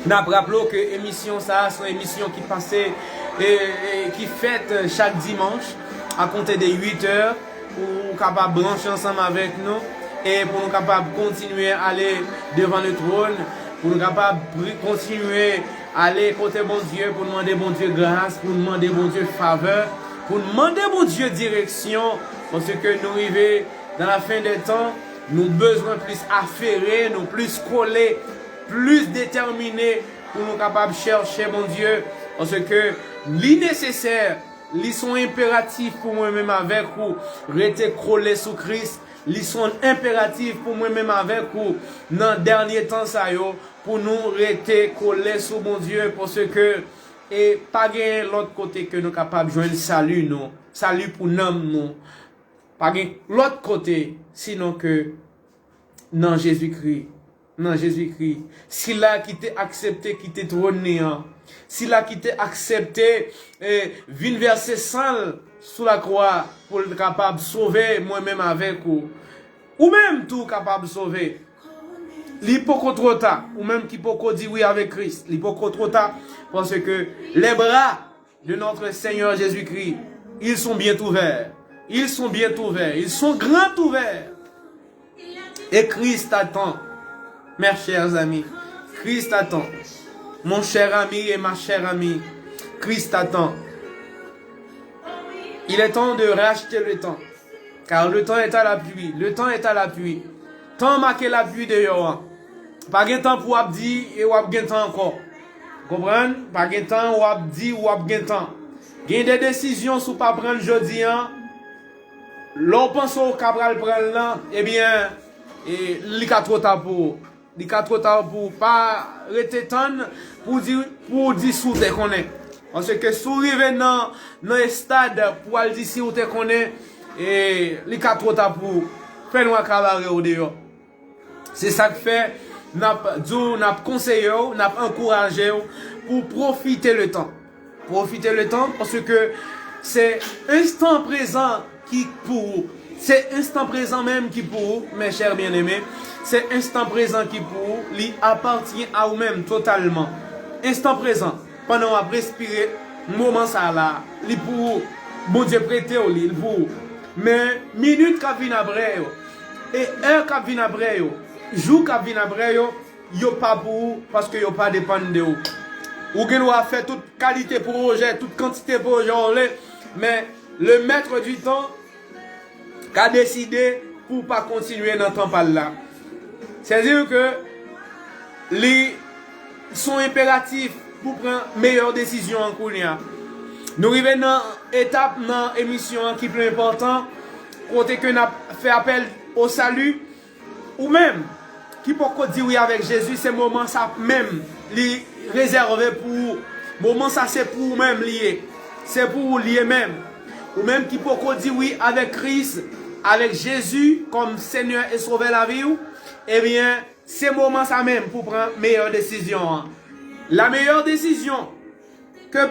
n ap raple w ke emisyon sa a se yon emisyon ki pase e, e ki fèt chak dimanch a konte de uit è, pou w kapab branche ansanm avèk nou e pou nou kapab kontinye ale devan le tròn, pou nou kapab pri- kontinye ale kote Bondye, pou n mande Bondye gras, pou n mande Bondye favè, pou n mande Bondye direksyon, paske nou rive dans la fin des temps, nou bezwen plis afere, nou plis kole, plis detèmine pou nou kapab chèche Bondye, paske li nesesè, li se yon enperatif pou mwen menm avèk ou rete kole sou Kris, li se yon enperatif pou mwen menm avèk ou nan dènye tan sa yo, pou nou rete kole sou Bondye, paske e pa gen lòt kote ke nou kapab jwenn sali nou, sali pou nanm nou. Pa gen lòt kote sinon ke nan Jezikri, nan Jezikri. Sila ki te aksepte kite twòn li an, sila ki te aksepte e vin vèse san l sou lakwa pou l kapab sove mwen menm avèk ou. Ou menm tou kapab sove. Li poko twò ta. Ou menm ki poko di wi avèk Kris, li poko twò ta. Paske les bras de notre Seigneur Jésus-Christ, ils sont bien ouverts. Ils sont bien ouverts. Ils sont grand ouverts. Et Christ attend. Mes chers amis, Christ attend. Mon cher ami et ma chère amie, Christ attend. Il est temps de racheter le temps. Car le temps est à la pluie. Le temps est à la pluie. Tan make lapli deyò an. Pa gen tan pou w ap di e w ap gen tan ankò. Konprann? Pa gen tan w ap di w ap gen tan. Gen de desizyon si w pa pran l jodi an, lè w panse w ka pral pran l lan, ebyen, e, li ka twò ta pou ou. Li ka twò ta pou ou. Pa rete tann pou w di, pou w di si w te konnen. Paske si w rive nan, nan estad pou w al di si w te konnen, e, li ka twò ta pou ou. Fènwa ka bare w deyò. Se sa k fè n ap di w, n ap konseye w, n ap ankouraje w pou w pwofite le tan. Pwofite le tan, paske se enstan prezan ki pou ou. Se enstan prezan menm ki pou ou, mes chers bien-aimés. Se enstan prezan ki pou ou, li apatyen a ou menm totalman. Enstan prezan, pandan w ap respire, moman sa a la, li pou ou. Bondye prete w li, li pou ou. Men minit k ap vin apre yo, e è k ap vin apre yo, jou k ap vin apre yo, yo pa pou ou, paske yo pa depann de ou. Ou gen dwa fè tout kalite pwojè, tout kantite pwojè w vle, men le maître du temps ka deside pou w pa kontinye nan tan pa l la. Sèdi ke li se yon enperatif pou pran meyè desizyon an kounye a. Nou rive nan etap nan emisyon an ki pi enpòtan, kote ke n ap fè apèl o sali. Ou menm ki poko di wi avèk Jezi, se moman sa menm li rezève pou ou. Moman sa se pou ou menm li ye. Se pou ou li ye menm. Ou menm ki poko di wi avèk Kris, avèk Jezi kòm Senyè e Sovè lavi w, ebyen, se moman sa menm pou pran meyè desizyon an. La meilleure décision que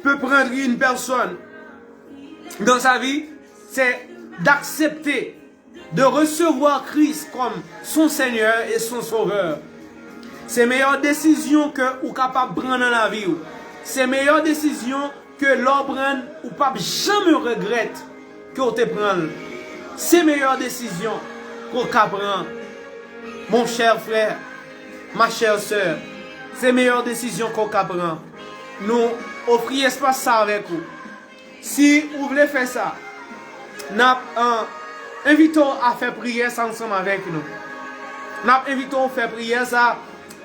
peut prendre une personne dans sa vie, c'est d'accepter de recevoir Christ comme son Seigneur et son Sauveur. Se meyè desizyon ke ou kapab pran nan lavi w. Se meyè desizyon ke lè w pran l, ou p ap janm regrèt ke w te pran l. Se meyè desizyon ke w ka pran, mon cher frère, ma chère sœur. Se meyè desizyon ke w ka pran. Nou ofri espas sa avèk ou. Si ou vle fè sa, n ap, euh, envite w a fè priyè sa ansanm avèk nou. N ap envite w fè priyè sa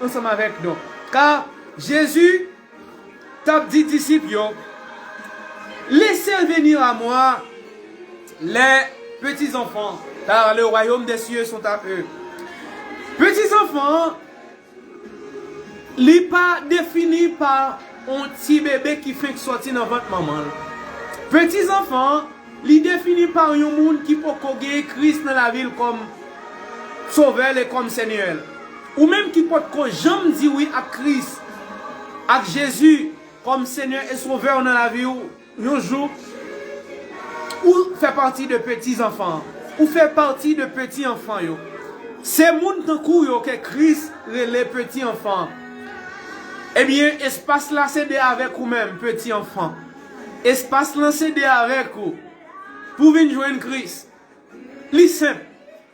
ansanm avèk nou. Ka Jezi t ap di disip yo, laissez venir à moi les petits enfants, car le royaume des cieux sont à eux. Peti zanfan, li pa defini pa yon ti bebe ki fenk sòti nan vant manman l. Peti zanfan, li defini pa yon moun ki poko gen Kris nan lavi l kòm Sovè l e kòm Senyè l. Ou menm ki potko janm di wi ak Kris, ak Jezi kòm Senyè e Sovè w nan lavi w, yon jou, ou fè pati de peti zanfan an. Ou fè pati de peti anfan yo. Se moun tankou w yo ke Kris rele peti anfan an. Ebyen, espas la sede avèk ou menm, peti anfan. Espas lan sede avèk ou pou w vin jwenn Kris. Li senp.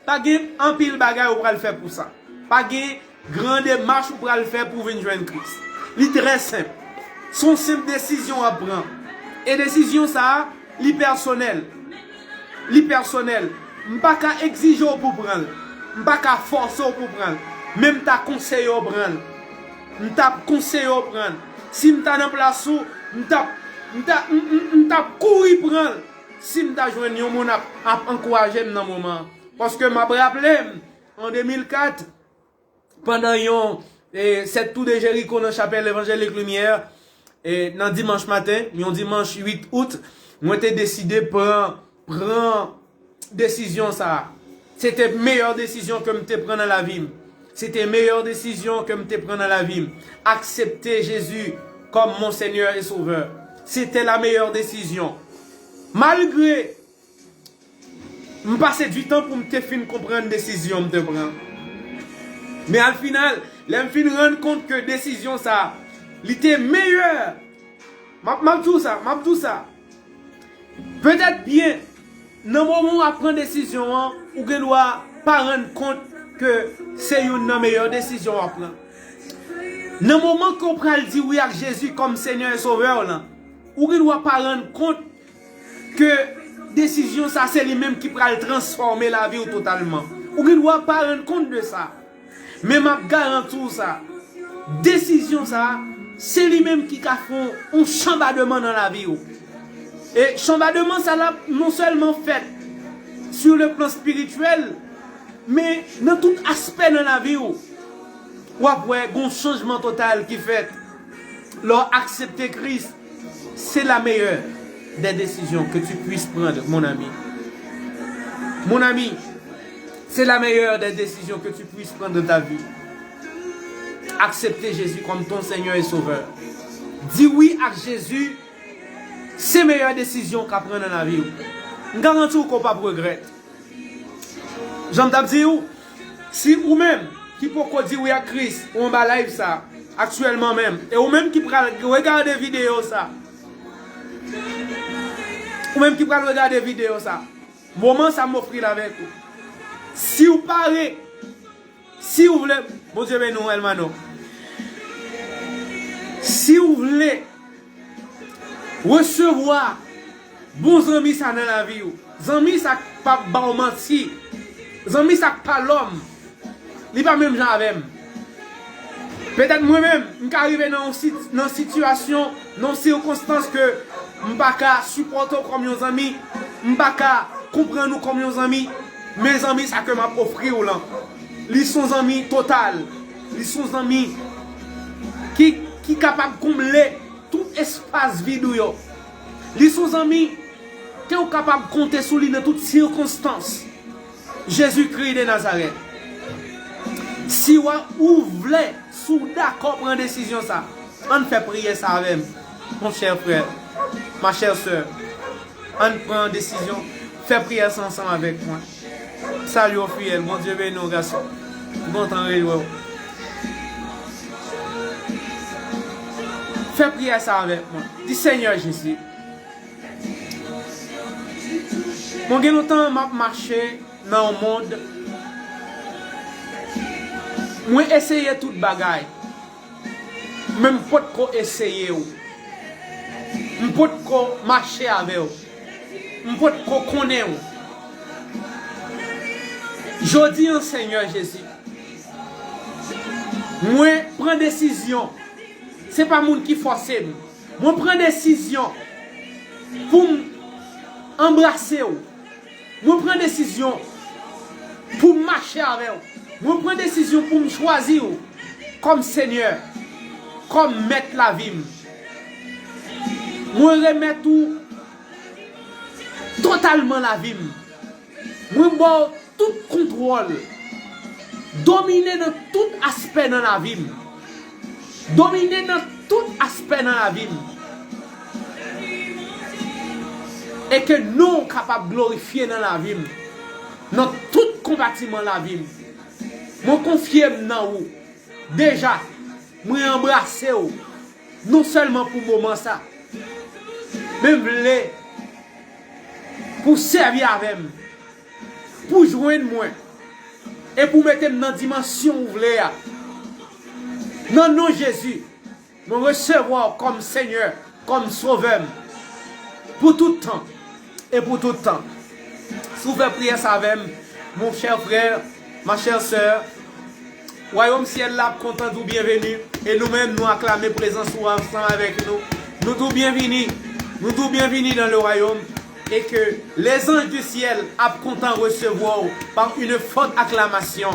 Pa gen anpil bagay ou pral fè pou sa. Pa gen gran demach ou pral fè pou w vin jwenn Kris. Li trè senp. Se yon senp desizyon w ap pran. E desizyon sa a, li pèsonèl. Li pèsonèl. M pa ka egzije w pou w pran l. M pa ka fòse w pou w pran l. Men m ta konseye w pran l. M t ap konseye w pran l. Si m ta nan plas ou, m t ap, m ta, m, m, m t ap kouri pran l. Si m ta jwenn yon moun ap, ap ankouraje m nan moman an. Paske m ap raple m, an de mil kat, pandan yon, e, sèt tou de Jeriko nan chapèl Levanjelik Limyè, e, nan dimanch maten, yon dimanch uit out, mwen te deside pran, pran desizyon sa a. Se te meyè desizyon ke m te pran nan lavi m. Se te meyè desizyon ke m te pran nan lavi m. Aksepte Jezi kòm mon Senyè e Sovè. Se te la meyè desizyon. Malgre m pase di tan pou m te fin konprann desizyon m te pran. Men al final, lè m fin rann kont ke desizyon sa, li te meyè. M ap, m ap di w sa, m ap di w sa. Petèt byen, nan moman w ap pran desizyon an, ou gen dwa pa rann kont ke se youn nan meyè desizyon w ap pran. Nan moman ke w pral di wi ak Jezi kòm Senyè e Sovè w lan, ou gen dwa pa rann kont ke desizyon sa se li menm ki pral transfòme lavi w totalman. Ou gen dwa pa rann kont de sa. Men m ap garanti w sa, desizyon sa, se li menm ki ka fè yon, yon chanbademan nan lavi w. E chanbademan sa la non sèlman fèt sur le plan spirituel, men nan tout aspè nan lavi w, w ap wè gon chanjman total ki fèt. Lè w aksepte Kris, c'est la meilleure des décisions que tu puisses prendre, mon ami. Mon ami, c'est la meilleure des décisions que tu puisses prendre dans ta vie. Accepter Jésus comme ton Seigneur et Sauveur. Di wi ak Jezi, se meyè desizyon w ka pran nan lavi w. M garanti w ke w p ap regrèt. Jan m t ap di w, si ou menm ki poko di wi ak Kris, ou anba live sa, aktyèlman menm, e ou menm ki pral regade videyo sa, ou menm ki pral regade videyo sa, moman sa m ofri l avèk ou. Si w pare, si w vle, Bondye beni w, Elmano. Si w vle resevwa bon zanmi sa nan lavi w. Zanmi sa k p ap ba w manti. Zanmi sa k pa lòm. Li pa menm jan avè m. Petèt mwen menm, m ka rive nan yon sit-, nan sitiyasyon, nan yon sikonstans ke m pa ka sipòte w kòm yon zanmi, m pa ka konprann ou kòm yon zanmi, men zanmi sa ke m ap ofri w lan, li s on zanmi total. Li s on zanmi ki, ki kapab konble tout espas vid ou yo. Li s on zanmi ke w kapab konte sou li nan tout sikonstans. Jezikri de Nazarèt. Si w a, ou vle, si w dakò pran desizyon sa, ann fè priyè sa avè m. Mon chè frè, ma chè sè, ann pran desizyon, fè priyè sa ansanm avèk mwen. Salye w fiyèl, Bondye beni w gason. M kontan rewè w. Fè priyè sa avèk mwen. Di, Senyè Jezi, mwen gen lontan m ap mache nan yon mond, mwen eseye tout bagay, men m potko eseye w. M potko mache avè w. M potko konnen w. Jodi an, Senyè Jezi, mwen pran desizyon. Se pa moun ki fòse m. Mwen pran desizyon pou m anbrase w. Mwen pran desizyon pou m mache avè w. Mwen pran desizyon pou m chwazi w kòm Senyè, kòm Mèt lavi m. Mwen remèt ou totalman lavi m. Mwen ba w tout kontwòl. Domine nan tout aspè nan lavi m. Domine nan tout aspè nan lavi m. E ke non w kapab glorifye nan lavi m. Nan tout konpatiman lavi m. Mwen konfye m nan ou. Deja, mwen anbrase w. Non sèlman pou moman sa. Men m vle pou w sèvi avè m. Pou w jwenn mwen. E pou w mete m nan dimansyon ou vle a. Nan non Jezi. Mwen resevwa w kòm Senyè, kòm Sovè m, pou tout tan e pou tout tan. Si w fè priyè sa avè m, mon chè frè, ma chère sœur, wayòm syèl la ap kontan di w byenveni, e nou menm nou aklame prezans ou ansanm avèk nou. Nou di w byenvini, nou di w byenvini dans le royaume, et que les anges du ciel ap kontan resevwa w par une forte acclamation.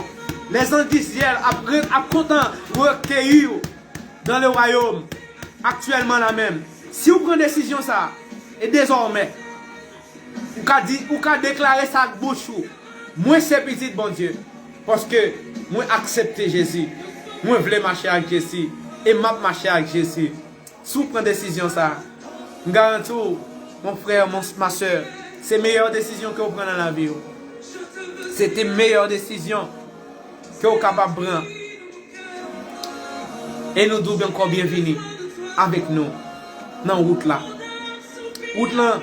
Les anges du ciel ap, ap kontan rekeyi w dans le royaume, aktyèlman la menm. Si w pran desizyon sa, e dezòmè, ou ka di, ou ka deklare sa ak bouch ou, mwen se pitit Bondye, paske mwen aksepte Jezi, mwen vle mache ak Jezi, e m ap mache ak Jezi. Si w pran desizyon sa, m garanti w, mon frè, mon, ma sè, se meyè desizyon ke w pran nan lavi w. Se te meyè desizyon ke w kapab pran. E nou di w ankò byenvini avèk nou nan wout la. Wout lan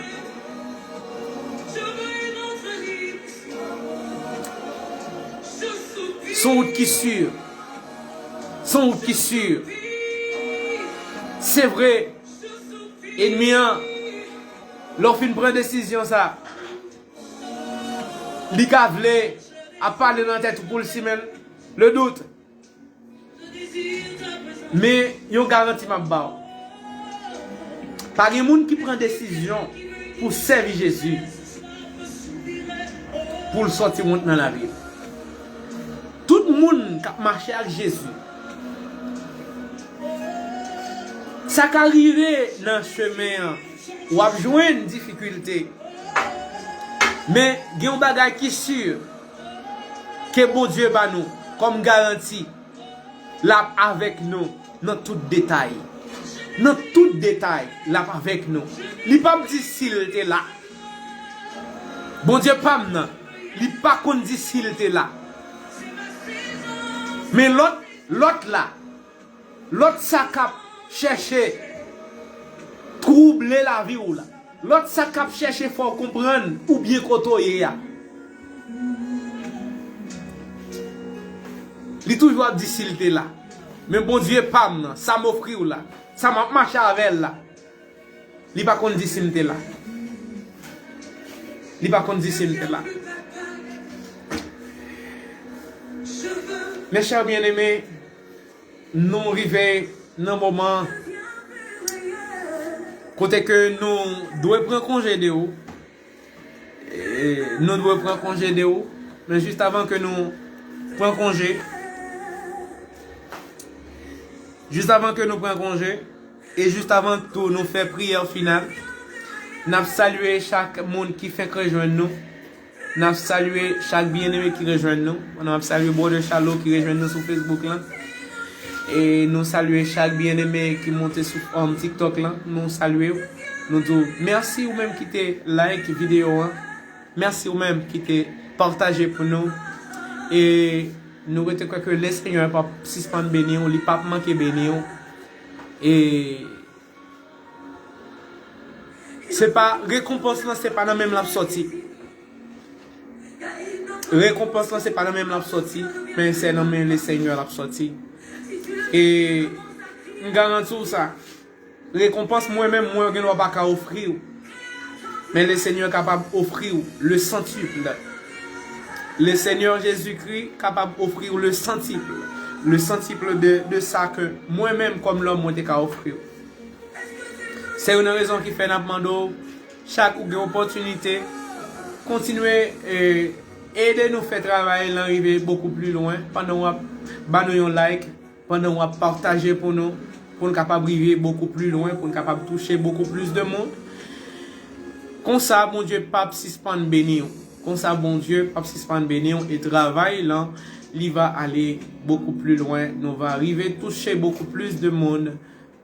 se yon wout ki si. Se yon wout ki si. Se vre, enmi an, lè w fin pran desizyon sa, li ka vle ap pale nan tèt ou pou l simen le dout. Men yon garanti m ap ba w. Pa gen moun ki pran desizyon pou sèvi Jezi pou l sòti wont nan lavi l. Tout moun k ap mache ak Jezi, sa ka rive nan chemen an, w ap jwenn difikilte. Men gen yon bagay ki si, ke Bondye ba nou kòm garanti, l ap avèk nou nan tout detay. Nan tout detay, l ap avèk nou. Li p ap di si l te la. Bondye pa m nan, li pa konn di si l te la. Men lòt, lòt la, lòt sa k ap chèche twouble lavi w la, lòt sa k ap chèche fè w konprann ou byen kote w ye a, li toujou ap di si l te la. Men Bondye pa m nan, sa m ofri w la, sa m ap mache avè l la, li pa konn di si m te la. Li pa konn di si m te la. Mes chers bien-aimés, nou rive nan moman kote ke nou dwe pran konje de ou. E, nou dwe pran konje de ou. Men jis avan ke nou pran konje, jis avan ke nou pran konje, e jis avan tou nou fè priyè final, n ap salye chak moun ki fenk rejwenn nou. N ap salye chak byeneme ki rejwenn nou. N ap salye Brother Shallow ki rejwenn nou sou Facebook lan. E nou salye chak byeneme ki monte sou, um, TikTok lan. Nou salye w. Nou di w mèsi ou menm ki te like videyo an. Mèsi ou menm ki te pataje pou nou. E nou rete kwè ke Lesenyè p ap sispann beni w, li p ap manke beni w. E se pa, rekonpans lan se pa nan men m l ap sòti. Rekonpans lan se pa nan men m l ap sòti, men se nan men Lesenyè l ap sòti. E m garanti w sa. Rekonpans mwen menm, mwen gen dwa pa ka ofri w. Men Lesenyè kapab ofri w le centuple. Lesenyè Jezikri kapab ofri w le centuple. Le centuple de, de sa ke mwen menm kòm lòm mwen te ka ofri w. Se youn nan rezon ki fè n ap mande w, chak ou gen opòtinite, kontinye, e, ede nou fè travay lan rive bokou pli lwen pandan w ap ba nou yon like, pandan w ap pataje pou nou, pou n kapab rive bokou pli lwen, pou n kapab touche bokou plis de moun. Konsa, Bondye p ap sispann beni w. Konsa, Bondye p ap sispann beni w e travay lan, li va ale bokou pli lwen. Nou va rive touche bokou plis de moun.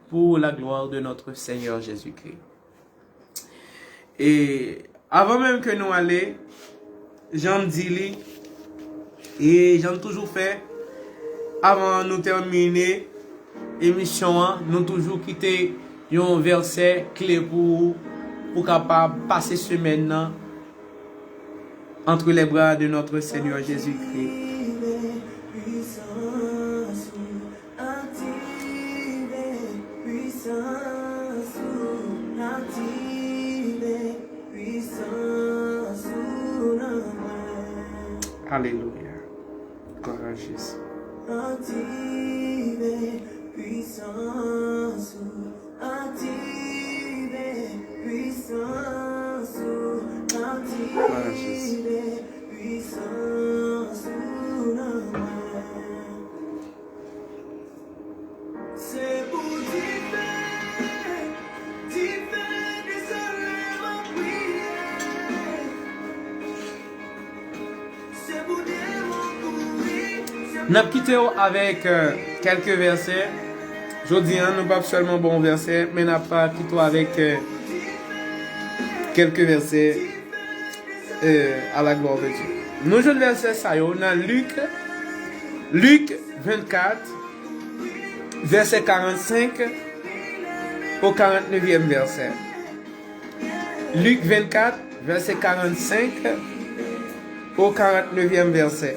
pour la gloire de notre Seigneur Jésus-Christ. E avan menm ke nou ale, jan m di li, e jan n toujou fè, avan nou tèmine emisyon an, nou toujou kite yon vèsè kle pou ou, pou w kapab pase semèn nan entre les bras de notre Seigneur Jésus-Christ. Alelouya. Glwa a Jezi. Glwa a Jezi. N ap kite w avèk, euh, kèlke vèsè. Jodi a, nou p ap sèlman ba w vèsè, men n ap, euh, kite w avèk, euh, kèlke vèsè, euh, à la gloire de Dieu. Nou jwenn vèsè sa yo nan Lik, Lik vennkat, vèsè karannsenk o karannnevyèm vèsè. Lik vennkat, vèsè karannsenk o karannnevyèm vèsè.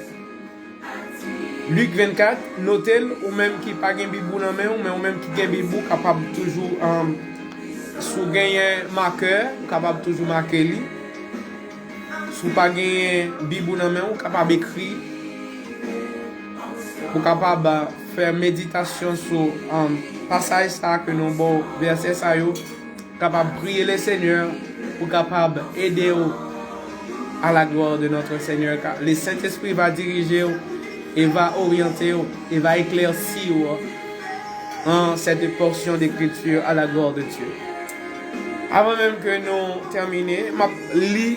Lik vennkat, note l, ou menm ki pa gen Bib ou nan men w, men ou menm ki gen Bib ou, kapab toujou, um, si w genyen makè, ou kapab toujou make li. Si w pa genyen Bib ou nan men w, ou kapab ekri. Ou kapab, uh, fè meditasyon sou, um, pasaj sa a ke nou ba w, vèsè sa yo. Kapab priye Lesenyè pou kapab ede w à la gloire de notre Seigneur, car le Saint-Esprit va diriger w et va orienter w et va éclaircir w en cette portion d'écriture à la gloire de Dieu. Avan menm ke nou tèmine, m ap li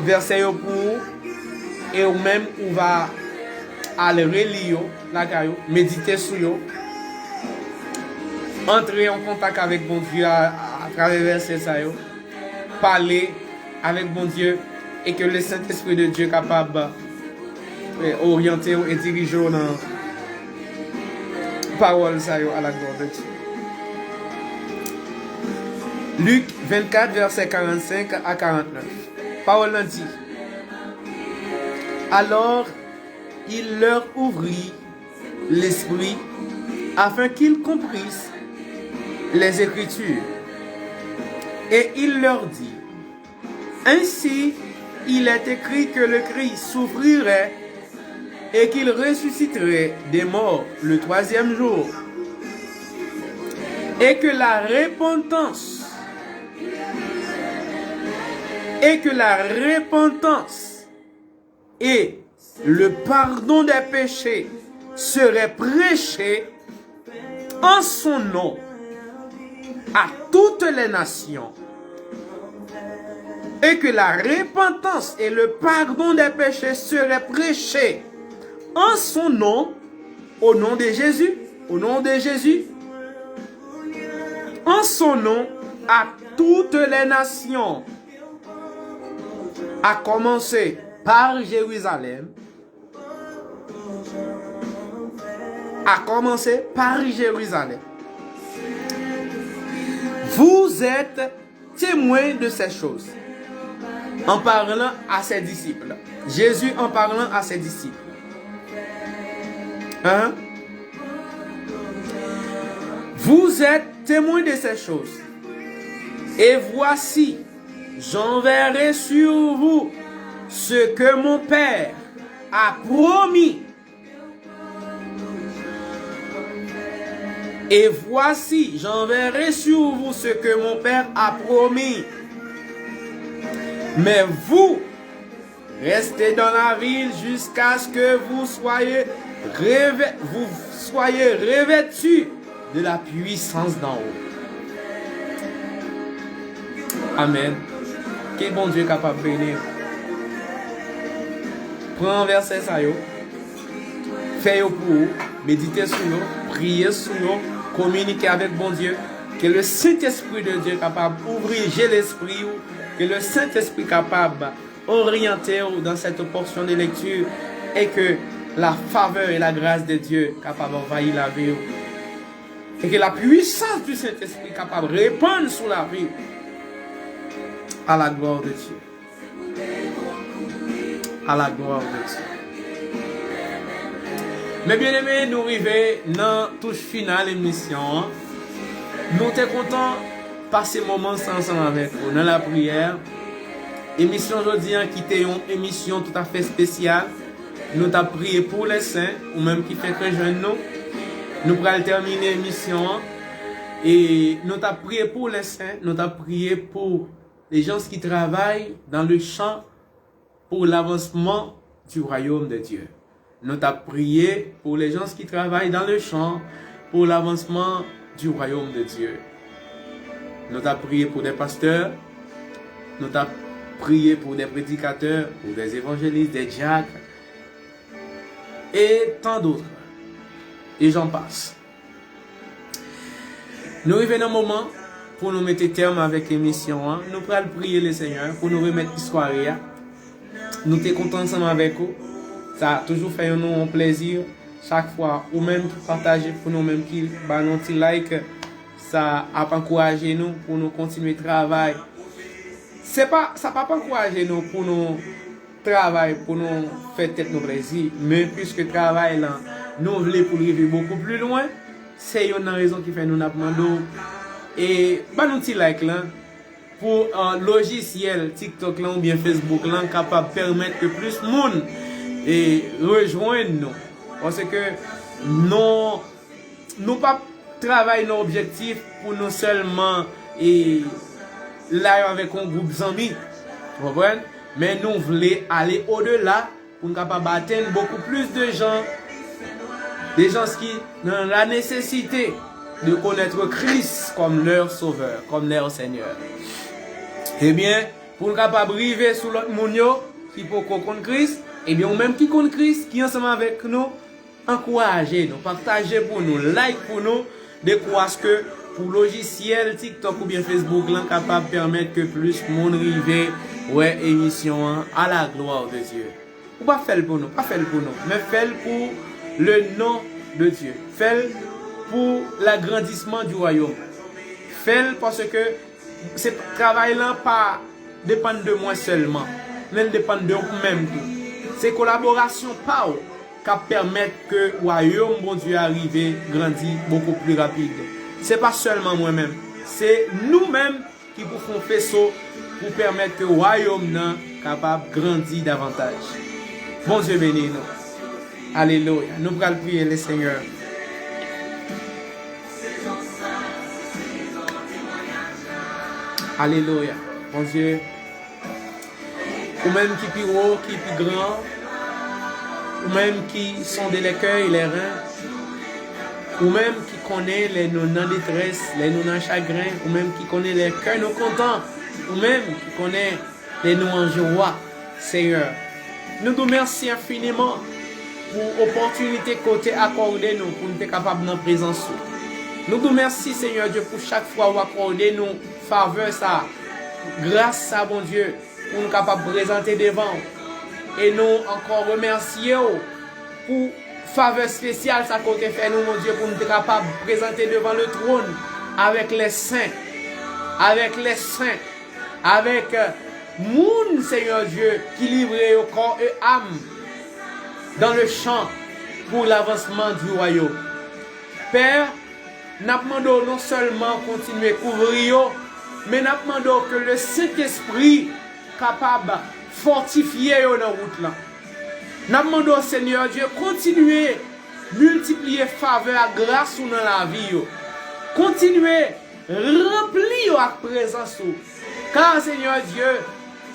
vèsè yo pou ou, e ou menm ou va al reli yo lakay ou, medite sou yo, antre an kontak avèk Bondye a, a, atravè vèsè sa yo, pale avèk Bondye, e ke le Saint-Esprit de Dieu kapab, eh, oryante w e dirije w nan pawòl sa yo à la gloire de Dieu. Lik vennkat, vèsè karannsenk a karannèf. Pawòl la di, Alors, il leur ouvrit l'esprit afin qu'ils comprissent les Écritures. Et il leur dit, Ainsi, il est écrit que le Christ souffrirait et qu'il ressusciterait des morts le troisième jour, et que la repentance, et que la repentance et le pardon des péchés seraient prêchés en son nom à toutes les nations, et que la repentance et le pardon des péchés seraient prêchés en son nom, au nom de Jésus, au nom de Jésus, en son nom à toutes les nations, à commencer par Jérusalem, à commencer par Jérusalem. Vous êtes témoins de ces choses. En parlant à ses disciples. Jésus en parlant à ses disciples. Hein? Vous êtes témoins de ces choses. Et voici, j'enverrai sur vous ce que mon Père a promis. Et voici, j'enverrai sur vous ce que mon Père a promis. Mais vous, restez dans la ville jusqu'à ce que vous soyez revê-, vous soyez revêtus de la puissance d'en haut. Amèn. Ke Bondye kapab beni w. Pran vèsè sa yo. Fè yo pou ou. Medite sou yo. Priye sou yo. kominike avèk Bondye, ke le Sentespri de Dye kapab ouvri je lespri w, ke le Sentespri kapab oryante w dans cette portion de lecture, e ke la favè e la gras de Dye kapab anvayi lavi w, e ke la pwisans di Sentespri kapab repann sou lavi w. A la glwa de Dye. A la glwa de Dye. Men byeneme, nou rive nan touch final emisyon an. Nou te kontan pase moman sa ansanm avèk ou nan lapriyè. Emisyon jodi an ki te yon emisyon toutafè espesyal. Nou t ap priye pou lè sen, ou menm ki fèk rejwenn nou. Nou pral tèmine emisyon an. E nou t ap priye pou lè sen, nou t ap priye pou les gens qui travaillent dans le champ pour l'avancement du royaume de Dieu. Nou t ap priye pou les gens qui travaillent dans le champ pour l'avancement du royaume de Dieu. Nou t ap priye pou des pasteurs, nou t ap priye pou des prédicateurs, pou des évangélistes, des diacres, et tant d'autres. Et j'en passe. Nou rive nan moman pou nou mete tèm avèk emisyon an. Nou pral priye le Senyè pou nou remèt istware a. Nou te kontan ansanm avèk ou. Sa toujou fè yon nou yon plèzi. Chak fwa, ou menm ki pataje pou nou, menm ki ba nou ti like, sa ap ankouraje nou pou nou kontinye travay. Se pa, sa p ap ankouraje nou pou nou travay pou nou fè tèt nou plèzi, men piske travay lan nou vle pou l rive bokou pli lwen, se youn nan rezon ki fè nou n ap mande w, e ban nou ti like lan, pou uh, lojisyèl TikTok lan oubyen Facebook lan kapab pèmèt ke plis moun e rejwenn nou. Paske nou nou p ap travay nan objektif pou nou sèlman e la yo avèk yon gwoup zanmi. Ou konprann? Men nou vle ale odela pou n kapab atenn bokou plis de jan, de jan ki nan la nesesite de connaître Christ comme leur sauveur, comme leur Seigneur. Ebyen, pou n kapab rive sou lòt moun yo ki poko konn Kris, ebyen ou menm ki konn Kris, ki ansanm avèk nou, ankouraje nou, pataje pou nou, like pou nou, dekwaske pou lojisyèl TikTok oubyen Facebook lan kapab pèmèt ke plis moun rive wè emisyon an. A la glwa de Dye. Ou pa fè l pou nou, pa fè l pou nou, men fè l pou le non de Dye. Fè l pou l'agrandissement du royaume. Fè l paske se travay lan pa depann de mwen sèlman, men l depann de ou menm tou. Se kolaborasyon pa w k ap pèmèt ke wayòm Bondye a rive grandi bokou pli rapid. Se pa sèlman mwen menm, se nou menm ki pou fè yon feso pou pèmèt ke wayòm nan kapab grandi davantaj. Bondye beni nou. Alelouya. Nou pral priye le Senyè. Alelouya. Bondye, ou menm ki pi wo, ki pi gran, ou menm ki sonde les cœurs et les reins, ou menm ki konnen lè nou nan detrès, lè nou nan chagren, ou menm ki konnen lè kè nou kontan, ou menm ki konnen lè nou an jwa, Senyè. Nou di w mèsi enfiniman pou opòtinite ke w te akòde nou pou n te kapab nan prezans ou. Nou di w mèsi, Senyè Dye, pou chak fwa w akòde nou favè sa, gras sa, Bondye, pou n kapab prezante devan w. E nou ankò remèsye w pou favè espesyal sa ke w te fè nou, Bondye, pou n te kapab prezante devan le trône avec les saints, avec les saints, avec euh, moun, Senyè Dye, ki livre yo corps et âme dans le champ pour l'avancement du royaume. Pè, n ap mande w non sèlman kontinye kouvri yo, men n ap mande w ke le Sentespri kapab fòtifye yo nan wout lan. N ap mande w, Senyè Dye, kontinye miltipliye favè ak gras ou nan lavi yo. Kontinye ranpli yo ak prezans ou. Kar, Senyè Dye,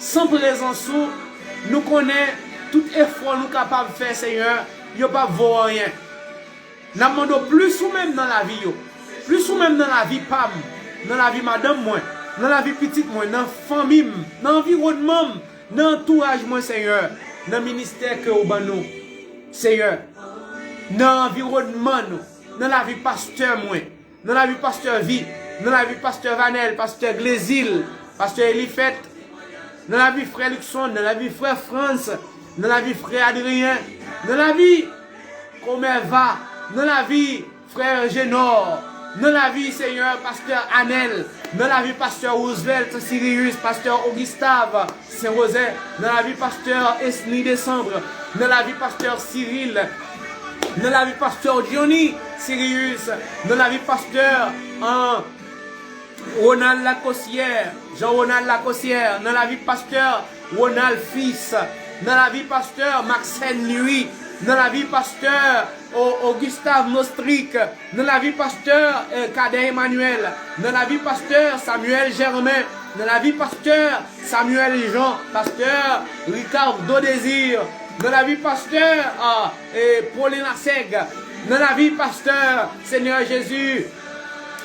san prezans ou, nou konnen tout efò nou kapab fè, Senyè, yo p ap vo anyen. N ap mande w plis ou menm nan lavi yo. Plis ou menm nan lavi pa m, nan lavi madanm mwen, nan lavi pitit mwen, nan fanmi m, nan anviwònman m, nan antouraj mwen, Senyè, nan ministè ke w ban nou, Senyè, nan anviwònman nou, nan lavi pastè mwen, nan lavi pastè Vi, nan lavi pastè Vanel, pastè Glezil, pastè Elifèt, nan lavi frè Luckson, nan lavi frè Frantz, nan lavi frè Adriyen, nan lavi Komèva, nan lavi frè Genor, nan lavi Senyè pastè Anel, nan lavi pastè Roosevelt Sirius, pastè Augustav Sen Wozè, nan lavi pastè Esni Desanm, nan lavi pastè Siril, nan lavi pastè Johnny Sirius, nan lavi pastè an Ronald Lacossière, Jean Ronald Lacossière, nan lavi pastè Ronald Fils, nan lavi pastè Maxène Louis, nan lavi pastè O- Augustav Nostric, nan lavi pastè eh, Cadet Emmanuel, nan lavi pastè Samuel Germain, nan lavi pastè Samuel Jean, pastè Ricardo Désir, nan lavi pastè ah, eh, Paulin Lasègue, nan lavi pastè Senyè Jezi,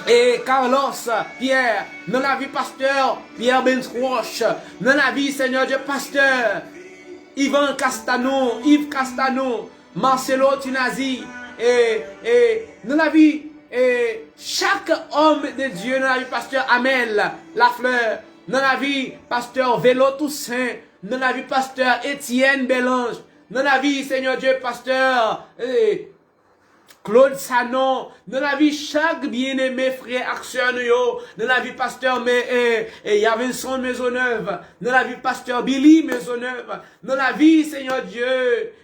e Carlos Pierre, nan lavi pastè Pierre Bens Roche, nan lavi Senyè Dye pastè Ivan Castanon, Yves Castanon, Marcelo Tunazi, e, e nan lavi e chak òm de Dye, nan lavi pastè Amel Lafleur, nan lavi pastè Velo Toussaint, nan lavi pastè Etienne Belange, nan lavi Senyè Dye pastè e, Claude Sanon, nan lavi chak byeneme frè ak sè nou yo, nan lavi pastè Me, e, e, Yavinson Maisonneuve, nan lavi pastè Billy Maisonneuve, nan lavi Senyè Dye,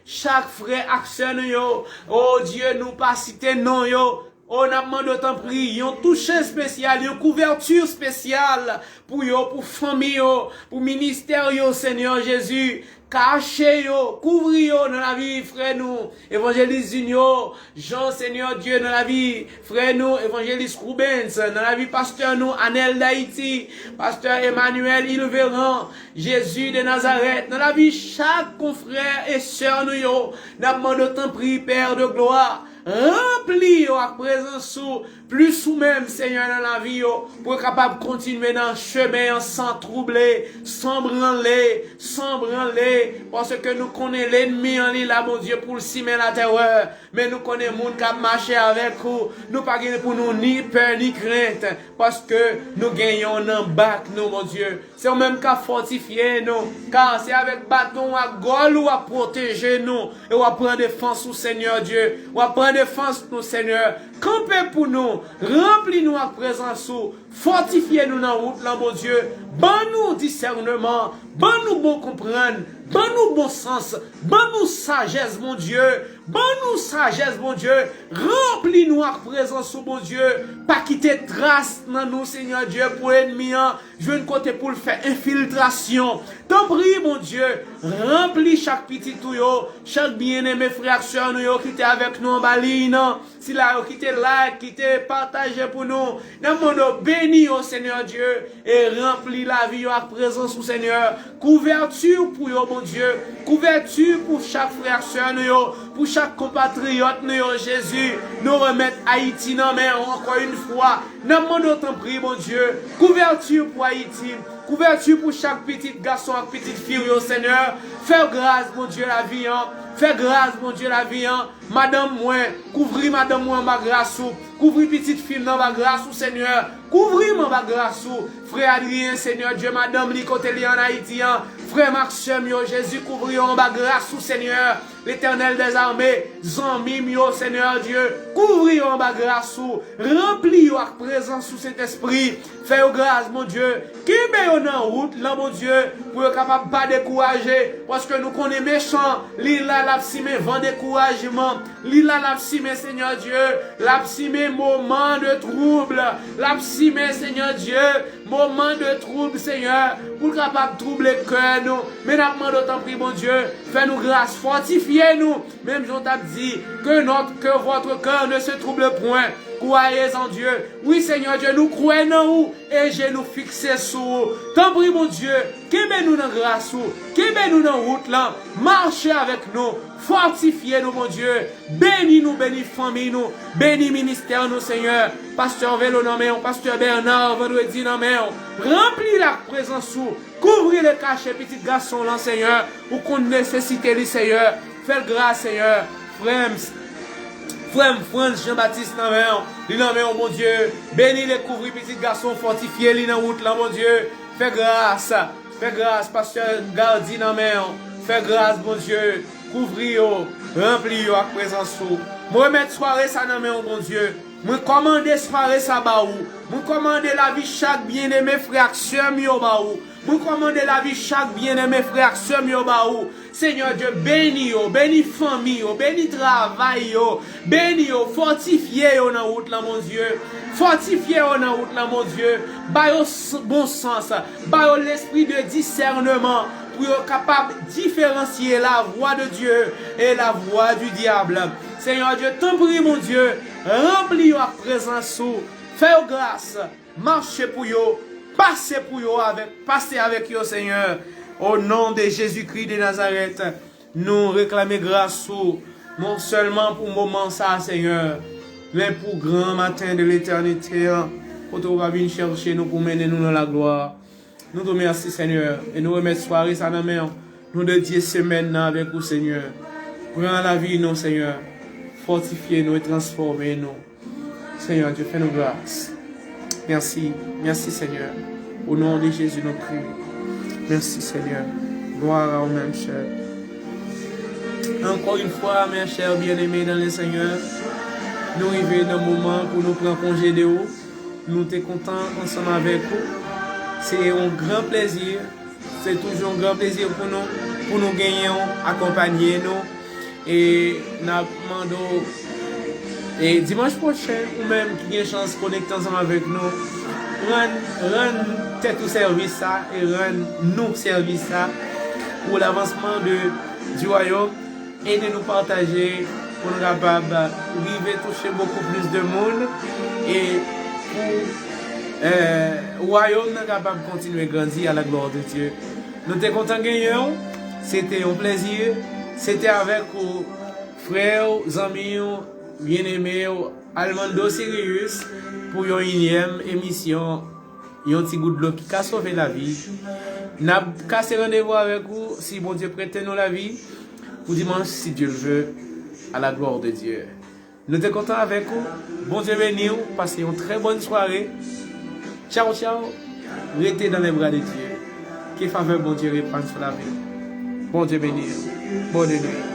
chak frè ak sè nou yo, o Dye nou pa site non yo, o n ap mande w tanpri yon touche espesyal, yon kouvèti espesyal pou yo, pou fanmi yo, pou ministè yo, Senyè Jezi. Kache yo, kouvri yo nan lavi frè nou, Evanjelis Junio Jean, Senyè Dye, nan lavi frè nou, Evanjelis Rubens, nan lavi pastè nou, Anel Dayiti, pastè Emmanuel Ilveran, Jezi de Nazarèt, nan lavi chak konfrè e sè nou yo, n ap mande w tanpri, Pè de glwa, ranpli yo ak prezans ou, plis ou menm, Senyè, nan lavi yo, pou yo kapab kontinye nan chemen an san twouble, san branle, san branle, paske nou konnen lènmi an li la, Bondye, pou l simen latèrè, men nou konnen moun k ap mache avèk ou, nou pa gen pou nou ni pè ni krent, paske nou gen yon nan bak nou, Bondye. Se ou menm k ap fòtifye nou, ka se avèk baton w ak gòl ou w ap pwoteje nou, e w ap pran defans ou, Senyè Dye. W ap pran defans nou, Senyè. Kanpe pou nou, ranpli nou ak prezans ou, fòtifye nou nan wout lan, Bondye. Ban nou disèneman, ban nou bon konprann, ban nou bon sans, ban nou sajès, Bondye. Ban nou sajès, Bondye. Ranpli nou ak prezans ou, Bondye. Pa kite tras nan nou, Senyè Dye, pou ènmi an jwenn kote pou l fè enfiltrasyon. Tanpri, Bondye, ranpli chak pitit ou yo, chak byeneme frè ak sè nou yo ki te avèk nou anba liy nan. Sila yo ki te like, ki te pataje pou nou. Nan mande w beni yo, Senyè Dye, e ranpli lavi yo ak prezans ou, Senyè. Kouvèti pou yo, Bondye. Kouvèti pou chak frè ak sè nou yo, pou chak konpatriyòt nou yo, Jezi. Nou remèt Ayiti nan men w ankò yon fwa. N ap mande w tanpri, Bondye, kouvèti pou Ayiti, kouvèti pou chak pitit gason ak pitit fi w yo, Senyè. Fè gras, Bondye, lavi an. Fè gras, Bondye, lavi an. Madanm mwen, kouvri madanm mwen anba gras ou. Kouvri pitit fi m nan anba gras ou, Senyè. Kouvri m anba gras ou. Frè Adrien, Senyè Dye, madanm li kote li an Ayiti an. Frè m ak sè m yo, Jezi, kouvri yo anba gras ou, Senyè. Letènèl dèzame, zanmi m yo, Senyè Dye, kouvri yo anba gras ou, ranpli yo ak prezans ou, Sentespri, fè yo gras, Bondye, kenbe yo nan wout lan, Bondye, pou yo kapab pa dekouraje, paske nou konnen mechan, li la, l ap simen van dekourajman, li la, l ap simen, Senyè Dye, l ap simen moman de twoub, l ap simen, Senyè Dye, moman de twoub, Senyè, pou l kapab twouble kè nou. Men n ap mande w, tanpri, Bondye, fè nou gras, fòtifye nou. Menm jan w t ap di, que notre, que votre cœur ne se trouble point. Croyez en Dieu. Wi, Senyè Dye, nou kwè nan ou e je nou fikse sou ou. Tanpri, Bondye, kenbe nou nan gras ou, kenbe nou nan wout lan, mache avèk nou, fòtifye nou, Bondye. Beni nou, beni fanmi nou, beni ministè nou, Senyè. Pastè Velo nan men w, pastè Bernard Vendredi nan men w. Ranpli l ak prezans ou, kouvri le kache pitit gason w lan, Senyè. Ou konn nesesite li, Senyè. Fè l gras, Senyè. Frè m, Frè m Frantz Jean Baptiste nan men w, li nan men w, Bondye. Beni l e kouvri pitit gason, fòtifye li nan wout lan, Bondye. Fè gras, fè gras, pastè Gardy nan men w. Fè gras, Bondye. Kouvri yo, ranpli yo ak prezans ou. Mwen remèt sware sa nan men w, Bondye. Mwen kòmande sware sa ba ou. Mwen kòmande lavi chak byeneme frè ak sè m yo ba ou. Mwen kòmande lavi chak byeneme frè ak sè m yo ba ou. Senyè Dye, beni yo, beni fanmi yo, beni travay yo, beni yo, fòtifye yo nan wout lan, Bondye. Fòtifye yo nan wout lan, Bondye. Ba yo s- bon sans, ba yo lespri de disèneman pou yo kapab diferansye la voix de Dieu et la voix du diable. Senyè Dye, tanpri, Bondye, ranpli yo ak prezans ou. Fè yo gras. Mache pou yo, pase pou yo avèk, pase avèk yo, Senyè. O non de Jezikri de Nazarèt, nou reklame gras ou, non sèlman pou moman sa, Senyè, men pou gran maten de letènite an, kote ou va vin chèche nou pou mennen nou nan laglwa. Nou di w mèsi, Senyè, e nou remèt sware sa nan men w. Nou dedye semèn nan avèk ou, Senyè. Pran lavi nou, Senyè. Fòtifye nou e transfòme nou. Senyè Dye, fè nou gras. Mèsi, mèsi, Senyè. O non de Jezi, nou priye. Mèsi, Senyè. Glwa a ou menm, chè. Encore une fois, mes chers bien-aimés dans le Seigneur, nou rive nan moman pou nou pran konje de ou. Nou te kontan ansanm avèk ou. Se yon gran plezi. Se toujou yon gran plezi pou nou, pou nou genyen w akonpanye nou. E n ap mande w, e dimanch pwochen, ou menm ki gen chans konekte ansanm avèk nou, rann, rann tèt ou sèvis sa e rann nou sèvis sa pou lavansman de, du royaume. Ede nou pataje pou nou kapab rive touche beaucoup plus de moun e pou eh, wayòm nan kapab kontinye grandi à la gloire de Dieu. Nou te kontan genyen w. Se te yon plezi. Se te avèk ou, frè w, zanmi w, byeneme w, Almando Sirius, pou yon inyèm emisyon Yon ti gout dlo ki ka sove lavi. N ap kase randevou avèk ou, si Bondye prete nou lavi, pou dimanch, si Dieu le veut, à la gloire de Dieu. Nou te kontan avèk ou. Bondye beni w. Pase yon trè bòn sware. Tchaw, tchaw. Rete dans les bras de Dieu. Ke favè Bondye repann sou lavi w. Bondye beni w. Bòn nwit.